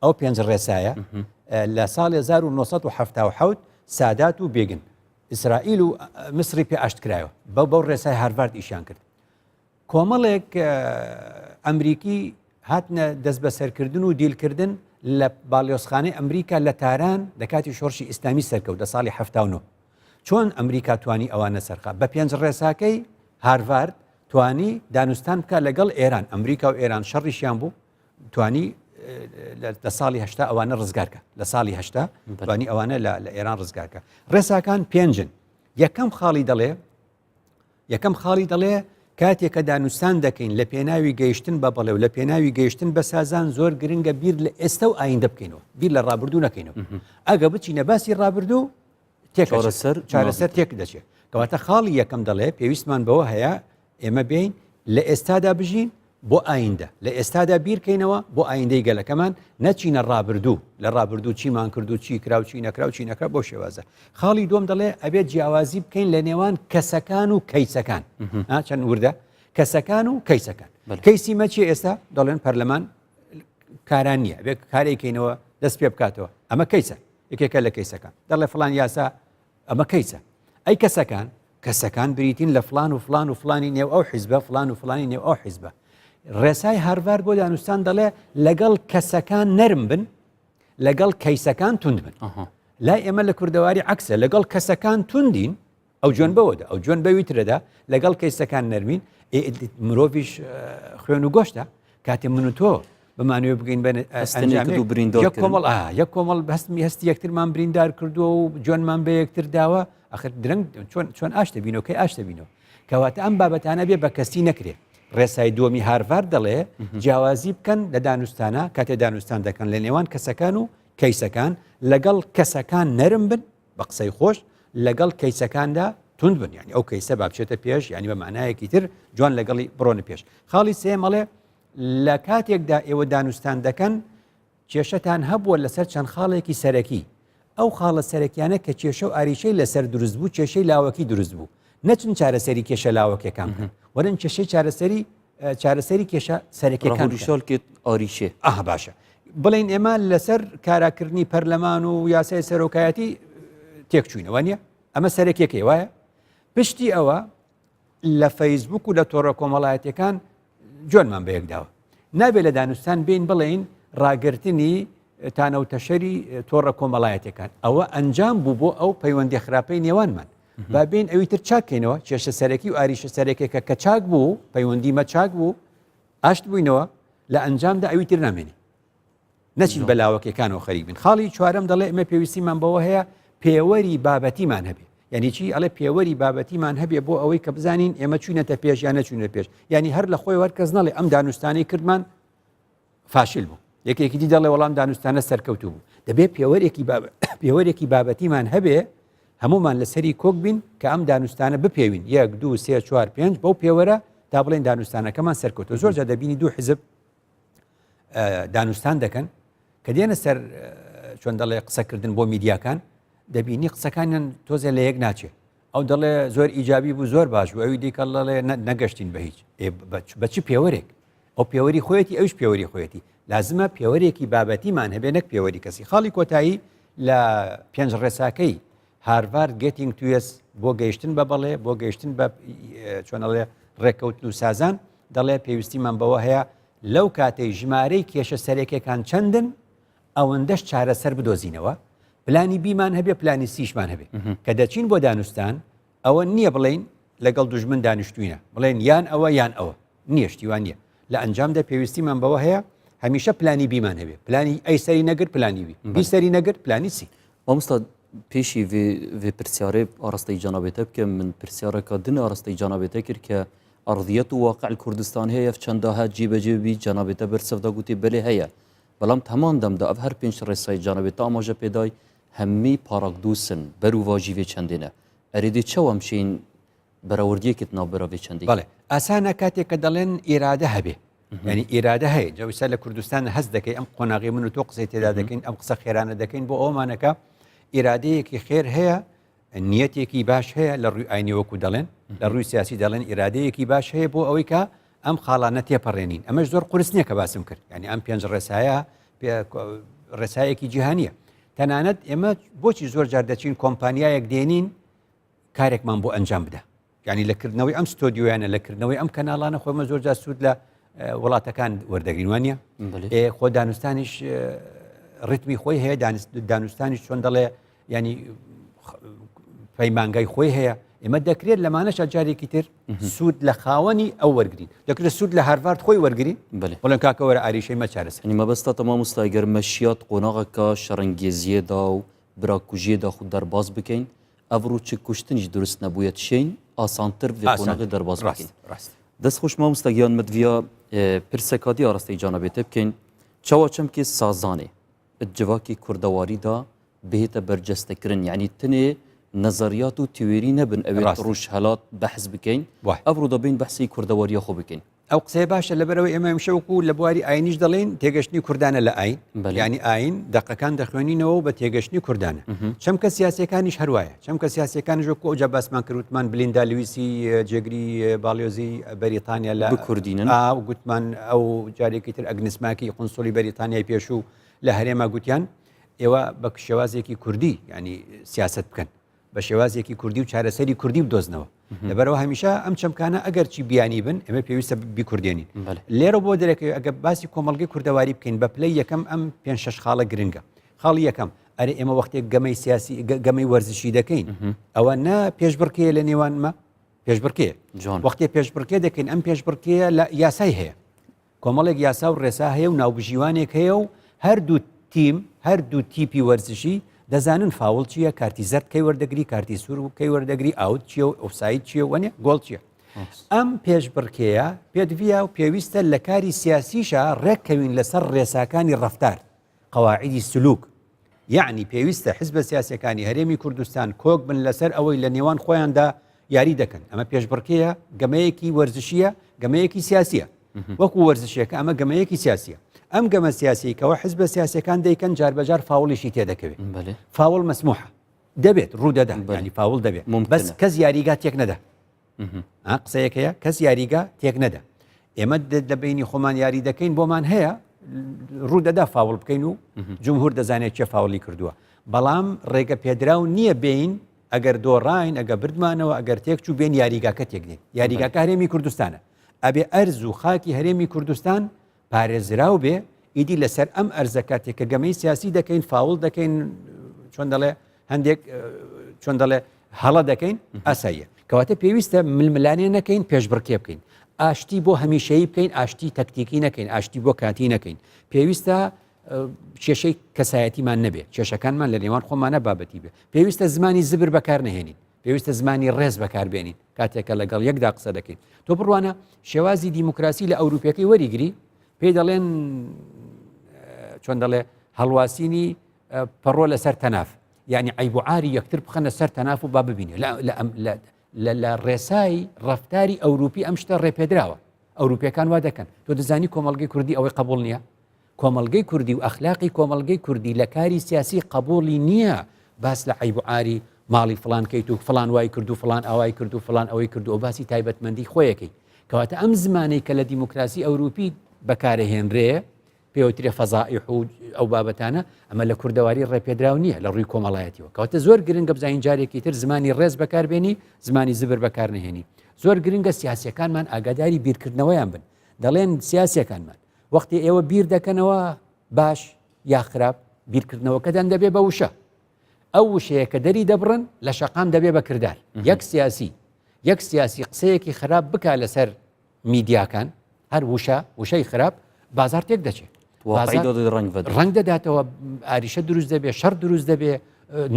Speaker 2: ئەو پێنج ڕێسایە لە ساڵی 1970 سادات و بێگن ئیسرائیل و میسری پێ ئاشت کرایەوە بەو بەو ڕێسای هارڤارد ئیشیان کرد کۆمەڵێک ئەمریکی هاتنە دەستبەسەرکردن و دیلکردن لە باڵیۆزخانەی ئەمریکا لە تاران لە کاتی شۆڕشی ئیسلامی سەرکەوت لە ساڵی 79 چۆن ئەمریکا توانی ئەوانە سەرخا بە پێنج ڕێساکەی هارڤارد توانی دانوستان بکە لەگەڵ ئێران ئەمریکا و ئێران شەڕیشیان بوو توانی لە ساڵی هەشتا ئەوانە ڕزگارکە لە ساڵی هەشتا توانی ئەوانە لە ئێران ڕزگارکە ڕێساکان پێنجن یەکەم خاڵی دەڵێ یەکەم خاڵی دەڵێ کاتێک کە دانوستان دەکەین لە پێناوی گەیشتن بە بەڵێ و لە پێناوی گەیشتن بە سازان زۆر گرنگە بیر لە ئێستا و ئایندە بکەینەوە بیر لە ڕابردوو نەکەینەوە ئەگە بچینە باسی ڕابردوو
Speaker 1: چارەسەر
Speaker 2: چارەسەر تێک دەچێت کەواتە خاڵی یەکەم دەڵێ پێویستمان بەوە هەیە ئێمە بێین لە ئێستادا بژین بۆ ئایندە، لە ئێستادا بیرکەینەوە بۆ ئایندەی گەلەکەمان، نەچینە ڕابردوو، لە ڕابردوو چیمان کرد و چی کرا و چی نەکرا و چی نەکرا بەو شێوازە. خاڵی دووەم دەڵێ ئەبێت جیاوازی بکەین لە نێوان کەسەکان و کەیسەکان. چەند وردە؟ کەسەکان و کەیسەکان. کەیسی مە چیە ئێستا؟ دەڵێن پەرلەمان کاران نییە، ئەبێت کارێکەینەوە دەست پێ بکاتەوە. ئەمە کەیسە، یەکێکە لە کەیسەکان. دەڵێ فڵان یاسا ئەمە کەیسە. ئەی کەسەکان؟ کەسەکان بریتین لە فلان و فلان و فلانی نێو ئەو حیزبە، فلان و فلانی نێو ئەو حیزبە. ڕێسای هارڤارد بۆ دانوستان دەڵێ لەگەڵ کەسەکان نەرم بن، لەگەڵ کەیسەکان توند بن. لای ئێمە لە کوردەواری عەکسە، لەگەڵ کەسەکان توندین، ئەو جوێن بەوەدا، ئەو جوێن بەوی ترەدا، لەگەڵ کەیسەکان نەرمین. مرۆڤیش خوێن و گۆشتە. کاتێ من و تۆ بمانەوێ بگەین بە
Speaker 1: ئەنجامێک و بریندار
Speaker 2: یەک کۆمەڵ یەک کۆمەڵ هەستمی هەستی یەکترمان بریندار کردووە و جوێنمان بە یەکتر داوە ئەخر درەنگ چۆن چۆن ئاش دەبینەوە کەی ئاش دەبینەوە کەواتە ئەم بابەتانە بێ بە کەسی نەکرێ ڕێسای دووەمی هارڤارد دەڵێ جیاوازی بکەن لە دانوستانە کاتێ دانوستان دەکەن لە نێوان کەسەکان و کەیسەکان لەگەڵ کەسەکان نەرم بن بە قسەی خۆش لەگەڵ کەیسەکاندا توند بن یعنی ئەو کەیسە با بچێتە پێش یعنی بە معنایەکی تر جوان لەگەڵی بڕۆنە پێش خاڵی سێیەم ئەڵێ لە کاتێکدا ئێوە دانوستان دەکەن کێشەتان هەبووە لەسەر چەند خاڵێکی سەرەکی ئەو خاڵە سەرەکیانە کە کێشە و ئاریشەی لەسەر دروست بوو کێشەی لاوەکی دروست بوو نەچن چارەسەری کێشە لاوەکیەکان بکەن وەرن کێشەی چارەسەری چارەسەری کێشە سەرەکیەکان بکەن.
Speaker 1: ڕەهوریشال ئاریشێ.
Speaker 2: ئەها باشە بڵێن ئێمە لەسەر کاراکردنی پەرلەمان و یاسای سەرۆکایەتی تێکچوینەوە نییە ئەمە سەرەکیەکەی وایە پشتی ئەوە لە فەیسبوک و لە تۆڕە کۆمەڵایەتەکان جوێنمان بەیەکداوە نابێت لە دانوستان بین بڵێین ڕاگرتنی تانە و تەشەری تۆڕە کۆمەڵایەتەکان ئەوە ئەنجام بوو بۆ ئەو پەیوەندی خراپەی نێوانمان با بین ئەوی تر چاکەینەوە کێشە سەرەکی و ئاریشە سەرەکێکە کە چاک بوو پەیوەندی مە چاک بوو ئاشت بووینەوە لە ئەنجامدا ئەوی تر نامێنی نەچین بە لاوەکیەکانەوە خەریک بین خاڵی چوارەم دەڵێ ئێمە پێویستیمان بەوە هەیە پێوەری بابەتیمان هەبێ یعنی چی ئەڵێ پێوەری بابەتیمان هەبێ بۆ ئەوەی کە بزانین ئێمە چوینەتە پێش یان نەچوینە پێش یعنی هەر لە خۆی هەر کەس نەڵێ ئەم دانوستانەی کردمان فاشل بوو یەکێکی دی دەڵێ وەڵام دانوستانە سەرکەوتوو بوو دەبێ پێوەرێکی پێوەرێکی بابەتیمان هەبێ هەمومان لەسەری کۆک بین کە ئەم دانوستانە بپێوین یەک دو سێ چوار پێنج بەو پێوەرە تا بڵێن دانوستانەکەمان سەرکەوتو زۆر جا دەبینی دوو حزب دانوستان دەکەن کە دێنە سەر چۆن دەڵێ قسەکردن بۆ میدیاکان دەبینی قسەکانیان تۆزێ لە یەک ناچێ ئەو دەڵێ زۆر ئیجابی بوو زۆر باش بوو ئەوی دیکە دەڵێ نەگەشتین بە هیچ بە چ پێوەرێک ئەو پێوەری خۆیەتی ئەوش پێوەری خۆیەتی. لازمە پێوەرێکی بابەتیمان هەبێ نەک پێوەری کەسی. خاڵی کۆتایی لە پێنج ڕێساکەی هارڤارد Getting to Yes بۆ گەیشتن بە بەڵێ، بۆ گەیشتن بە چۆنەڵێ ڕێککەوتن و سازان، دەڵێ پێویستیمان بەوە هەیە لەو کاتەی ژمارەی کێشە سەرەکیەکان چەندن ئەوەندەش چارەسەر بدۆزینەوە، پلانی بیمان هەبێ پلانی سیشمان هەبێ. کە دەچین بۆ دانوستان ئەوە نییە بڵێین لەگەڵ دوژمن دانیشتوینە بڵێن یان ئەوە یان ئەوە نییە شتی وا نییە لە ئەنجامدا پێویستیمان بەوە هەیە هەمیشە پلانی بیمان هەبێ پلانی ئەی سەری نەگر پلانی بی بی سەری نەگر پلانی سی.
Speaker 1: مامۆستا پێشی ڤێ پرسیارێ ئاراستەی جەنابێ تە بکەم من پرسیارەکە دن ئاراستەی جەنابێ تە کرد کە ئەڕضیەت و واقع کوردستان هەیە چەندە هات جێبەجێ بی جەنابێ تە بەرسڤدا گوتی بەلێ هەیە بەڵام هەمان دەمدا ئەv هەر پێنج ڕێسای جەنابێ تە ئاماژە پێدای هەمی پاراکدوسن بەروڤاژی ڤێ چەندێنە ئەرێ دێ چەوە ئەم شین بەراوردیەکت ناوبەرا ڤێ چەندێ؟
Speaker 2: بەڵێ ئاسانە کاتێک کە دەڵێن ئیرادە هەبێ یعنی ئیرادە هەیە جەوسا لە کوردستان هەست دەکەی ئەم قۆناغی من و تۆ قسەی تێدا دەکەین ئەم قسە خێرانە دەکەین بۆ ئەومانەکە ئیرادەیەکی خێر هەیە نیەتێکی باش هەیە لە ڕووی ئاینی وەکو دەڵێن لە ڕووی سیاسی دەڵێن ئیرادەیەکی باش هەیە بۆ ئەوەی کە ئەم خاڵانە تێپەڕێنین ئەمەش زۆر قورس نییە کە باسم کرد یعنی ئەم پێنج ڕێسایە ڕێسایەکی جیهانیە تەنانەت ئێمە بۆچی زۆر جار دەچین کۆمپانیایەک دێنین کارێکمان بۆ ئەنجام بدە یعنی لە کردنەوەی ئەم ستۆدیۆیانە لە کردنەوەی ئەم کەناڵانە خۆمە زۆر جار سوود لە وڵاتەکان وەردەگرین وانە خۆ دانوستانیش ڕتمی خۆی هەیە دانوستانیش چۆن دەڵێ ینی پەیمانگای خۆی هەیە ئێمە دەکرێت لەمانەشە جارێکی تر سوود لە خاوەنی ئەو وەرگین دەکرێت سوود لە هارڤارد خۆی وەرگین بڵێن کاکە وەرە ئاریشەی مە چارەسەر
Speaker 1: ینی مەبەستە تەمام مستایگەر مەشیات قۆناغەکە شەڕەنگێزیەدا و براکوژیەدا خود دەرباز بکەین ئەڤڕوو چ کوشتنیش دروست نەبوویە تشین ئاسانتر vê قۆناغê derbas bikin. دەست خۆش مامۆستا گیان مدviya pirseka dî arasteyî canabê te bikeyn çawa çemkê sazanê di civakê kurdewarî de bihête bercestekirin yanî tenê nezeriyat û tiwêrî nebin ew ê rojhelat behs bikeyn ev rû de bên behsî kurdewariya xwe bikeyn.
Speaker 2: ئەو قسەیە باشە لەبەرئەوەی ئێمە هەمیشە وەکو لە بواری ئاینیش دەڵێین تێگەشتنی کوردانە لە ئاین یانی ئاین دەقەکان دەخوێنینەوە و بە تێگەشتنی کوردانە چەمکە سیاسەکانیش هەروایە چەمکە سیاسەکانیش وەکو ئەوجا باسمان کرد وتمان بلیندا لویسی جێگری باڵیۆزی بەریتانیا لە
Speaker 1: بکوردینن
Speaker 2: گوتمان ئەو جارێکی تر ئەگنسماکی قنسولی بەریتانیای پێشوو لە هەرێما گوتیان ئێوە بە شێوازێکی کوردی ینی سیاست بکەن بە شێوازێکی کوردی و چارەسەری کوردی بدۆزنەوە لەبەرەوە هەمیشە ئەم چەمکانە ئەگەرچی بیانی بن ئێمە پێویستە بیکوردێنین لێرە بۆ دەرەکەوێت ئەگە باسی کۆمەڵگەی کوردەواری بکەین بە پلەی یەکەم ئەم پێ شەش خاڵە گرنگە خاڵی یەکەم ئەرێ ئێمە وەختێک گەمەی سیاسی گەمەی وەرزشی دەکەین ئەوە نە پێشبڕکێ لە نێوانمە پێشبڕکێ وەختێ پێشبڕکێ دەکەین ئەم پێشبڕکێە لە یاسای هەیە کۆمەڵێک یاسا و ڕێسا هەیە و ناوبژیوانێک هەیە و هەردوو تیم، هەردوو تیپی وەرزشی دەزانن فاوڵ چییە، کارتی زەرد کەی وەردەگری، کارتی سوور کەی وەردەگری، ئاوت چییە و ئۆفساید چییە وەنیە، گۆڵ چییە. ئەم پێشبڕکێیە پێدڤیە و پێویستە لە کاری سیاسیشا ڕێککەوین لەسەر ڕێساکانی ڕەفتار، قواعدی سلوک، یەعنی پێویستە حزبە سیاسیەکانی هەرێمی کوردستان کۆک بن لەسەر ئەوەی لە نێوان خۆیاندا یاری دەکەن ئەمە پێشبڕکێیە گەمەیەکی وەرزشیە گەمەیەکی سیاسیە وەکو وەرزشیەکە ئەمە گەمەیەکی سیاسیە ئەم گەمە سیاسی کەەوە حزبە سیاسەکان دەیکەن جاربەجار فاوڵیشی تێدەکەوێت فاوڵ مەسموحە دەبێت ڕوودەدا ینی فاوڵ دەبێت بەس کەس یاریگا تێک نەدا قسەیەک هەیە کەس یاریگا تێک نەدا ئێمە لە بینی خۆمان یاری دەکەین بۆمان هەیە ڕوودەدا فاوڵ بکەین و جمهور دەزانێت چێ فاوڵی کردووە بەڵام ڕێگە پێدراو نییە بین ئەگەر دۆڕاین ئەگە بردمانەوە ئەگەر تێک چوو بێن یاریگاکە تێکنین یاریگاکە هەرێمی کوردستانە ئەبێ ئەرز و خاکی هەرێمی کوردستان پارێزراو بێ ئیدی لەسەر ئەم ئەرزە کاتێک کە گەمەی سیاسی دەکەین فاوڵ دەکەین چۆن دەڵێ هەندێک چۆن دەڵێ هەڵە دەکەین ئاساییە کەواتە پێویستە ململانێ نەکەین پێشبڕکێ بکەین ئاشتی بۆ هەمیشەیی بکەین ئاشتی تەکتیکی نەکەین ئاشتی بۆ کاتی نەکەین پێویستە کێشەی کەسایەتیمان نەبێت کێشەکانمان لە نێوان خۆمانە بابەتی بێ پێویستە زمانی زبر بەکار نەهێنین پێویستە زمانی ڕێز بەکاربێنین کاتێک کە لەگەڵ یەکدا قسە دەکەین تۆ بڕوانە شێوازی دیموکراسی لە ئەوروپیەکەی وەریگری پێی دەڵێن چۆن دەڵێ هەڵواسینی پەڕۆ لەسەر تەناف یعنی عیب و عاری یەکتر بخەنە سەر تەناف و با ببینێ لە ڕێسای ڕفتاری ئەوروپی ئەم شتە ڕێپێدراوە ئەوروپیەکان وا دەکەن تۆ دەزانی کۆمەڵگەی کوردی ئەوەی قبول نییە کۆمەڵگەی کوردی و ئەخلاقی کۆمەڵگەی کوردی لە کاری سیاسی قەبووڵی نییە باس لە عەیب و عاری ماڵی فڵان کەیت و فڵان وای کرد و فڵان ئاوای کرد و فڵان ئەوەی کرد و باسی تایبەتمەندی خۆیەکەی. کەواتە ئەم زمانەی کە لە دیموکراسی ئەوروپی بەکارەهێنرێ. پێوترێ فەزائیح و ئەو بابەتانە ئەمە لە کوردەواری ڕێپێدراو نییە لە ڕووی کۆمەڵایەتیەوە کەواتە زۆر گرنگە بزانین جارێکی تر زمانی ڕێز بەکاربێنی زمانی زبر بەکارنەهێنی زۆر گرنگە سیاسیەکانمان ئاگاداری بیرکردنەوەیان بن دەڵێن سیاسیەکانمان وەختی ئێوە بیر دەکەنەوە باش یا خراپ بیرکردنەوەکەدان دەبێ بە وشە ئەو وشەیە کە دەری دەبڕن لە شەقام دەبێ بە کردار یەک سیاسی یەک سیاسی قسەیەکی خراپ بک لەسەر میدیاکان هەر وشە وشەی خراپ بازار تێک دەچێت ڕنگ دەداتەوە ئاریشە دروست دەبێت شەڕ دروست دەبێ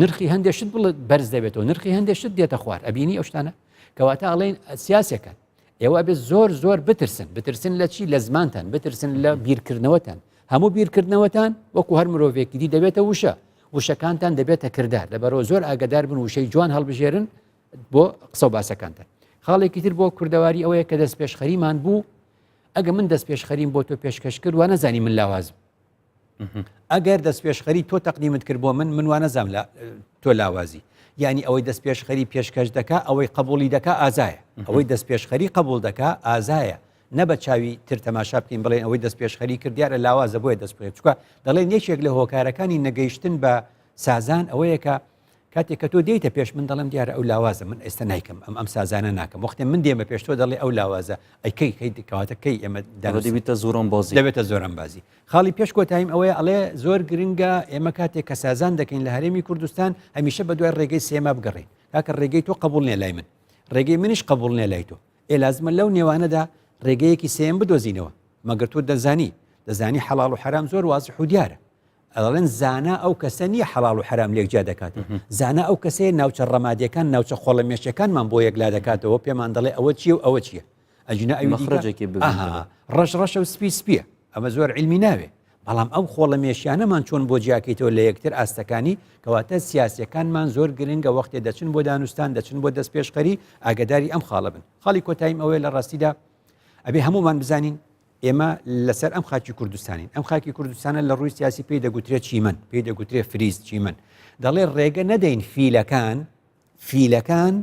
Speaker 2: نرخی هەندێک شت بڵێت بەرز دەبێتەوە نرخی هەندێک شت دێتە خوار ئەبینی ئەو شتانە کەواتە ئەڵێن سیاسەکان ئێوە بێ زۆر زۆر بترسن بترسن لە چی لە زمانتان بترسن لە بیرکردنەوەتان هەموو بیرکردنەوەتان وەکو هەر مرۆڤێکی دی دەبێتە وشە وشەکانتان دەبێتە کردار لەبەرەوە زۆر ئاگدار بن وشەی جوان هەڵبژێرن بۆ قسە و باسەکانتان خاڵێکی تر بۆ کوردەواری ئەوەیە کە دەست پێشخەریمان بوو ئەگە من دەست پێشخەریم بۆ تۆ پێشکەش کرد وانە زانی من لاوازم
Speaker 1: ئەگەر دەست پێشخەری تۆ تەقدیمت کرد بۆ من من وانەزام لە تۆ لاوازی یعنی ئەوەی دەست پێشخەری پێشکەش دەکا ئەوەی قبولی دەکا ئازایە ئەوەی دەست پێشخەری قبول دەکا ئازایە نە بە چاوی تر تەماشا بکەین بڵێن ئەوەی دەست پێشخەری کرد دیارە لاوازە بۆیە دەست پێ چکە دەڵێن یەکێک لە هۆکارەکانی نەگەیشتن بە سازان ئەوەیە کە کاتێک کە تۆ دێیتە پێش من دەڵێم دیارە ئەو لاوازە من ئێستا نایکەم ئەم ئەم سازانە ناکەم وەختێ من دێمە پێش تۆ دەڵێ ئەو لاوازە ئەی کەی کەی کەواتە کەی ئێمە دەبێتە زۆرم بازی دەبێتە زۆرم بازی خاڵی پێش کۆتاییم ئەوەیە ئەڵێ زۆر گرنگە ئێمە کاتێک کە سازان دەکەین لە هەرێمی کوردستان هەمیشە بە دوای ڕێگەی سێما بگەڕین کاکە ڕێگەی تۆ قبول نیە لای من ڕێگەی منیش قبول نیە لای تۆ ئێ لازمە لەو نێوانەدا ڕێگەیەکی سێم بدۆزینەوە مەگەر تۆ دەزانی دەزانی حەڵاڵ و حەرام زۆر وازح و دیارە ئەڵێن زانا ئەو کەسە نییە حەڵاڵ و حەرام لێک جیا دەکاتەوە زانا ئەو کەسەیە ناوچە ڕەمادیەکان ناوچە خۆڵەمێشیەکانمان بۆ یەکلا دەکاتەوە پێمان دەڵێ ئەوە چییە و ئەوە چییە ئەجینا ئەوی دیکە
Speaker 2: مەخرەجێکی ببینەوە.
Speaker 1: ئەها ڕەش ڕەشە و سپی سپییە ئەمە زۆر عیلمی ناوێ بەڵام ئەو خۆڵەمێشیانەمان چۆن بۆ جیاکەیتەوە لە یەکتر ئاستەکانی کەواتە سیاسیەکانمان زۆر گرنگە وەختێ دەچن بۆ دانوستان دەچن بۆ دەستپێشخەری ئاگداری ئەم خاڵە بن خاڵی کۆتاییم ئەوەیە لە ڕاستیدا ئەبێ هەمومان بزانین ئێمە لەسەر ئەم خاکی کوردستانین ئەم خاکی کوردستانە لە ڕووی سیاسی پێی دەگوترێت چیمەن پێی دەگوترێ فریز چیمەن دەڵێ ڕێگە نەدەین فیلەکان فیلەکان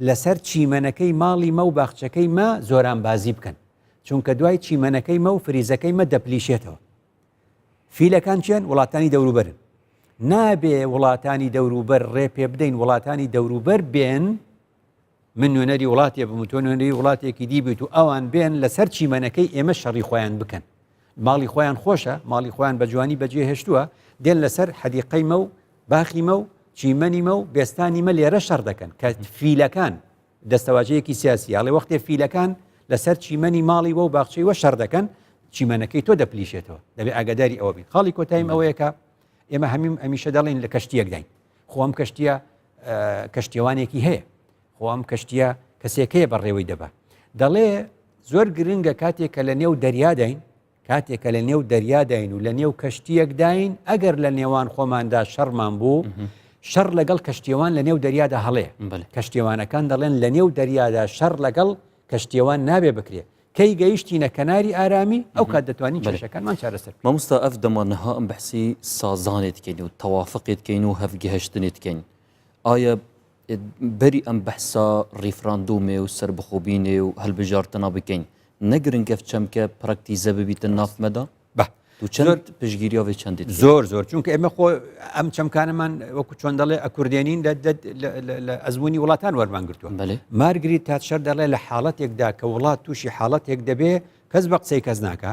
Speaker 1: لەسەر چیمەنەکەی ماڵی مە و باخچەکەی مە زۆرانبازی بکەن چونکە دوای چیمەنەکەی مە و فریزەکەی مە دەپلیشێتەوە فیلەکان چێن وڵاتانی دەوروبەرن نابێ وڵاتانی دەوروبەر ڕێ پێ بدەین وڵاتانی دەوروبەر بێن من نوێنەری وڵاتێ بم و تۆ نوێنەری وڵاتێکی دی بیت و ئەوان بێن لەسەر چیمەنەکەی ئێمە شەڕی خۆیان بکەن ماڵی خۆیان خۆشە ماڵی خۆیان بە جوانی بەجێ هێشتووە دێن لەسەر حەدیقەی مە و باخی مە و چیمەنی مە و بێستانی مە لێرە شەڕ دەکەن کە فیلەکان دەستەواژەیەکی سیاسی ئەڵێ وەختێ فیلەکان لەسەر چیمەنی ماڵی وە و باخچەی وە شەڕ دەکەن چیمەنەکەی تۆ دەپلیشێتەوە دەبێ ئاگاداری ئەوە بین خاڵی کۆتاییم ئەوەیە کە ئێمە هەمیم هەمیشە دەڵێن لە کەشتیەکداین خۆ ئەم کەشتیە کەشتیەوانێکی هەیە خۆ ئەم کەشتیە کەسێک هەیە بەڕێوەی دەبا دەڵێ زۆر گرنگە کاتێک کە لە نێو دەریاداین کاتێک کە لە نێو دەریاداین و لە نێو کەشتیەکداین ئەگەر لە نێوان خۆماندا شەڕمان بوو شەڕ لەگەڵ کەشتیەوان لە نێو دەریادا هەڵەیە کەشتیەوانەکان دەڵێن لە نێو دەریادا شەڕ لەگەڵ کەشتیەوان نابێ بکرێ کەی گەیشتینە کەناری ئارامی ئەو کات دەتوانین کێشەکانمان چارەسەر بکەین.
Speaker 2: مامۆستا ئەڤ دەما نها ئەم بەحسی سازانێ دکەین و تەوافقێ دکەین و هەڤگەهشتنێ دکەین ئایا بەری ئەم بەحسا ڕیفراندومێ و سەربەخۆبینێ و هەلبژارتنا بکەین نە گرنگ ئەڤ چەمکە پراکتیزە ببیتن ناف مەدا؟
Speaker 1: بە
Speaker 2: تو چەند پشتگیریا وێ چەندێ دکەی؟
Speaker 1: زۆر زۆر چونکە ئێمە خۆ ئەم چەمکانەمان وەکو چۆن دەڵێ ئەکوردێنین لە ئەزمموی وڵاتان وەرمان گرتووە
Speaker 2: بەێ
Speaker 1: مارگریت تاتشەر دەڵێ لە حاڵەتێکدا کە وڵات تووشی حاڵەتێک دەبێ کەس بە قسەی کەس ناکە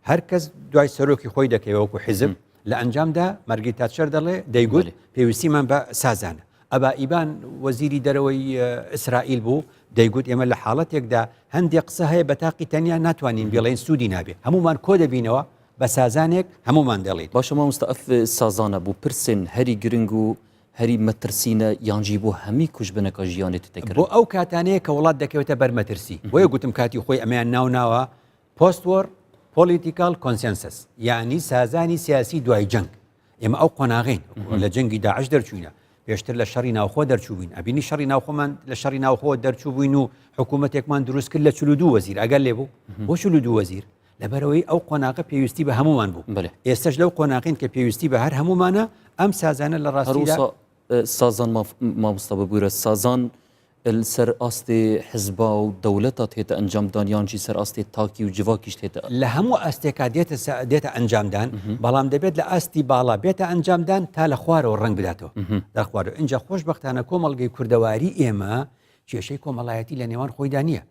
Speaker 1: هەر کەس دوای سەرۆکی خۆی دەکەوێ وەکو حیزب لە ئەنجامدا مارگریت تاتشەر دەڵێ دەیگوت پێویستیمان بە سازانە ئەبا ئیبان وەزیری دەرەوەی ئیسرائیل بوو دەیگوت ئێمە لە حاڵەتێکدا هەندێک قسە هەیە بە تاقی تەنیا ناتوانین بڵێن سوودی نابێ هەمومان کۆ دەبینەوە بە سازانێک هەمومان دەڵێین.
Speaker 2: باشە مامۆستا ئەف سازانە بۆ پرسێن هەری گرنگ و هەری مەترسینە یانجی بۆ هەمی کوژبنەکە ژیانێ تێ
Speaker 1: کردن؟ بۆ ئەو کاتانەیە کە وڵات دەکەوێتە بەر مەترسی بۆیە گوتم کاتی خۆی ئەمەیان ناو ناوە Post War Political Consensus یانی سازانی سیاسی دوای جەنگ ئێمە ئەو قۆناغین لە جەنگی داعش دەرچوینە پێشتر لە شەڕی ناوخۆ دەرچووبووین ئەبینی شەڕی ناوخۆمان لە شەڕی ناوخۆ دەرچوو بووین و حکوومەتێکمان دروست کرد لە 42 وەزیر ئەگەر لێ بوو بۆ 42 وەزیر لەبەرەوەی ئەو قۆناغە پێویستی بە هەمومان بوو ئێستش لەو قۆناغین کە پێویستی بە هەر هەمومانە ئەم سازانە لە ڕاستیدا
Speaker 2: سازان مامۆستا ببوورە سازان.
Speaker 1: سەر ئاستێ حزبا و دەولەتا تێتە ئەنجامدان یانجی سەر ئاستێ تاکی و جڤاکیش تێتە؟
Speaker 2: لە هەموو ئاستێکا دێتە دێتە ئەنجامدان بەڵام دەبێت لە ئاستی باڵا بێتە ئەنجامدان تا لە خوارەوە ڕەنگ بداتەوە لە خوارەوە ئینجا خۆشبەختانە کۆمەڵگەی کوردەواری ئێمە کێشەی کۆمەڵایەتی لە نێوان خۆیدا نییە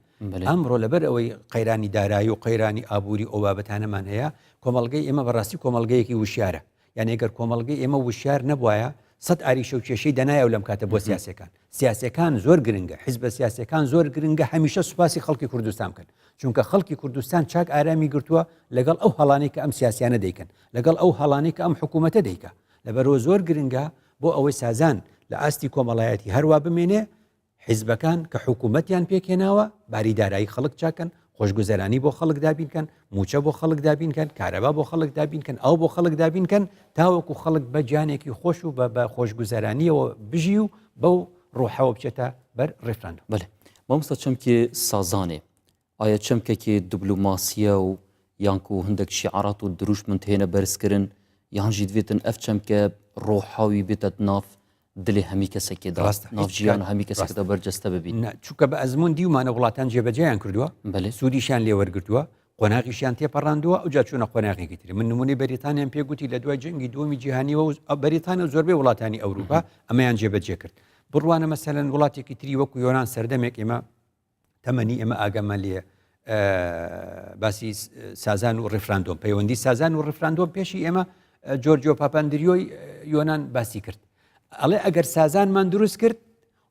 Speaker 2: ئەمڕۆ لەبەر ئەوەی قەیرانی دارایی و قەیرانی ئابووری ئەو بابەتانەمان هەیە کۆمەڵگەی ئێمە بەڕاستی کۆمەڵگەیەکی وشیارە یانی گەر کۆمەڵگەی ئێمە وشیار نەبوایە سەد ئاریشە و کێشەی دەنایەوە لەم کاتە بۆ سیاسەکان سیاسەکان زۆر گرنگە حیزبە سیاسەکان زۆر گرنگە هەمیشە سوپاسی خەڵکی کوردستان بکەن چونکە خەڵکی کوردستان چاک ئارامی گرتووە لەگەڵ ئەو هەڵانەی کە ئەم سیاسیانە دەیکەن لەگەڵ ئەو هەڵانەی کە ئەم حکوومەتە دەیکە لەبەرەوە زۆر گرنگە بۆ ئەوەی سازان لە ئاستی کۆمەڵایەتی هەروا بمێنێ حیزبەکان کە حکوومەتیان پێکهێناوە باری دارایی خەڵک چاکەن، خۆشگوزەرانی بۆ خەڵک دابین کەن، مووچە بۆ خەڵک دابین کەن، کارەبا بۆ خەڵک دابین کەن، ئاو بۆ خەڵک دابین کەن، تاوەکو خەڵک بە گیانێکی خۆش و بە خۆشگوزەرانییەوە بژی و بەو ڕۆحەوە بچێتە بەر ڕیفراندۆم.
Speaker 1: بەلێ مامۆستا چەمکی سازانێ ئایا چەمکێکی دبلوماسیە و یان کو هندێک شیعارات و دروشمن تێنە بەرزکردن یان ژی دوێتن ئەف چەمکە ڕۆحاوی بێتە ناف دلێ هەمی کەسێکی دا
Speaker 2: ڕاستە
Speaker 1: ناف ژیان هەمی کەسێکدا بەرجەستە ببی
Speaker 2: نا چونکە بە ئەزموون دیومانە وڵاتان جێبەجێیان کردووە
Speaker 1: بەلێ
Speaker 2: سوودیشیان لێ وەرگرتووە قۆناغیشیان تێپەڕاندووە ئەوجا چوونە قۆناغێکی تر من نمونەی بەریتانیان پێ گوتی لە دوای جەنگی دووەمی جیهانیەوە و بەریتانیا و زۆربەی وڵاتانی ئەوروپا ئەمەیان جێبەجێ کرد بڕوانە مەسەلەن وڵاتێکی تری وەکو یۆنان سەردەمێک ئێمە تەمەنی ئێمە ئاگامان لێ باسی سازان و ڕفراندۆم پەیوەندی سازان و ڕفراندۆم پێشی ئێمە جۆرجۆ پاپاندریۆی یۆناان باسی کرد ئەڵێ ئەگەر سازانمان دروست کرد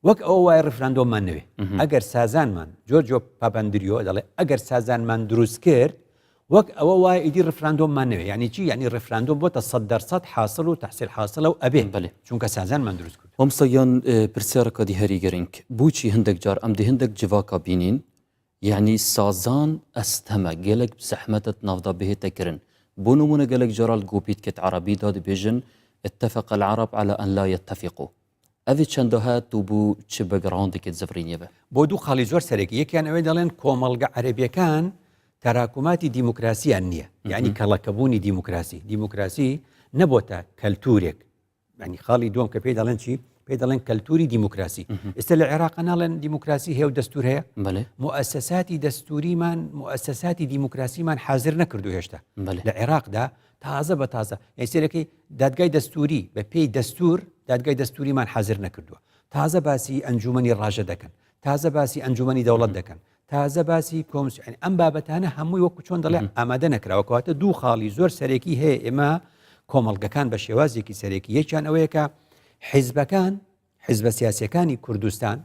Speaker 2: وەک ئەو وای ڕفراندۆممان نەوێ ئەگەر سازانمان جۆرجۆ پاپاندریۆ دەڵێ ئەگەر سازانمان دروست کرد وەک ئەوە وایە ئیدی ڕفراندۆممان نەوێ یانی چی یانی ڕفراندۆم بۆتە سەد دەرسەد حاسڵ و تەحسیل حاسڵە و ئەبێ
Speaker 1: بەلێ.
Speaker 2: چونکە سازانمان دروست کردوە.
Speaker 1: مامۆستا گیان پرسیارەکە دی هەری گرنگ بوچی هندێک جار ئەم دی هندێک جڤاکا بینین یعنی سازان ئەستەمە گەلەک زەحمەتە ناودا بهێتە کرن بۆ نمونە گەلەک جارال گۆپیت کت عەرەبی دا دبێژن اتفق العرب على ان لا يتفقوا ئەڤ چەندە هە تو بوو چ بەگراوندێکت زڤرینیە بە؟
Speaker 2: بۆ دوو خاڵی زۆر سەرەکی یەکیان ئەوەی دەڵێن کۆمەڵگە عەرەبیەکان تەراکوماتی دیموکراسیان نییە یعنی کەڵەکەبوونی دیموکراسی دیموکراسی نەبۆتە کەلتورێک ینی خاڵی دوم کە پێی دەڵێن چی پێی دەڵێن کەلتوری دیموکراسی ئێستا لە عێراق ناڵێن دیموکراسی هەیە و دەستور هەیە موسساتی دەستوریمان موسساتی دیموکراسیمان حاضر نەکردو هێشتا لە عێراقدا تازە بە تازە یانی سەیرەکەی دادگای دەستوری بە پێی دەستور دادگای دەستوریمان حازر نەکردووە تازە باسی ئەنجومەنی ڕاژە دەکەن تازە باسی ئەنجومەنی دەوڵەت دەکەن تازە باسی کۆمسیۆن ئەم بابەتانە هەمووی وەکو چۆن دەڵێ ئامادە نەکراوە کەواتە دوو خاڵی زۆر سەرەکی هەیە ئێمە کۆمەڵگەکان بە شێوازێکی سەرەکی یەکیان ئەوەیە کە حیزبەکان حیزبە سیاسیەکانی کوردستان،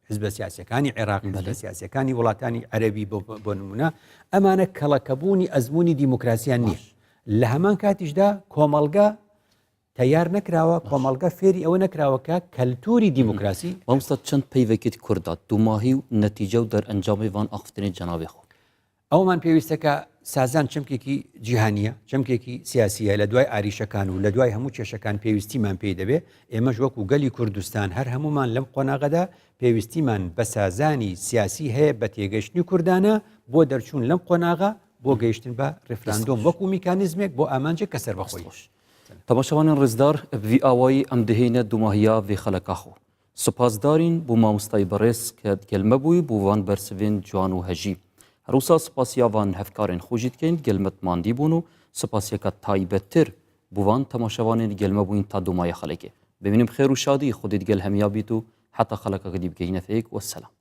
Speaker 2: حیزبە سیاسیەکانی عێراق، حیزبە سیاسیەکانی وڵاتانی عەرەبی بۆ نمونە، ئەمانە کەڵەکەبوونی ئەزمموی دیموکراسیان نییە. لە هەمان کاتیشدا کۆمەڵگە تەیار نەکراوە، کۆمەڵگە فێری ئەوە نەکراوە کە کەلتوری دیموکراسی.
Speaker 1: مامۆستا چەند پەیڤێکت کوردا دوماهی و نەتیجە و دەرئەنجامی ڤان ئاخفتنێ جەنابێ خۆ.
Speaker 2: ئەوەمان پێویستە کە سازان چەمکێکی جیهانییە، چەمکێکی سیاسییە، لە دوای ئاریشەکان و لە دوای هەموو کێشەکان پێویستیمان پێی دەبێ، ئێمەش وەکو گەلی کوردستان هەر هەموومان لەم قۆناغەدا پێویستیمان بە سازانی سیاسی هەیە بە تێگەیشتنی کوردانە بۆ دەرچوون لەم قۆناغە بۆ گەیشتن بە ڕیفراندۆم وەکو میکانیزمێک بۆ ئامانجێک کە سەربەخۆیی.
Speaker 1: تەماشاوانێن ڕێزدار، ڤی ئاوایی ئەم دهێینە دوماهیا ڤێ خەلەکا خۆ. سوپاسدارین بو ماموستای بەڕێز کە دگەل مە بووی بو ڤان بەرسڤێن جوان و هەژی. هەروسا سوپاسیا ڤان هەڤکارێن خو ژی دکەین دگەل مە ماندی بوون و سوپاسیەکە تایبەتتر بو ڤان تەماشەڤانێ دگەل مە بووین تا دومایە خەلەکێ. بمینم خێر و شادی خودێ دگەل هەمیا بیت و حەتا خەلەکەکە دی بگەینە فێک وەسەلام.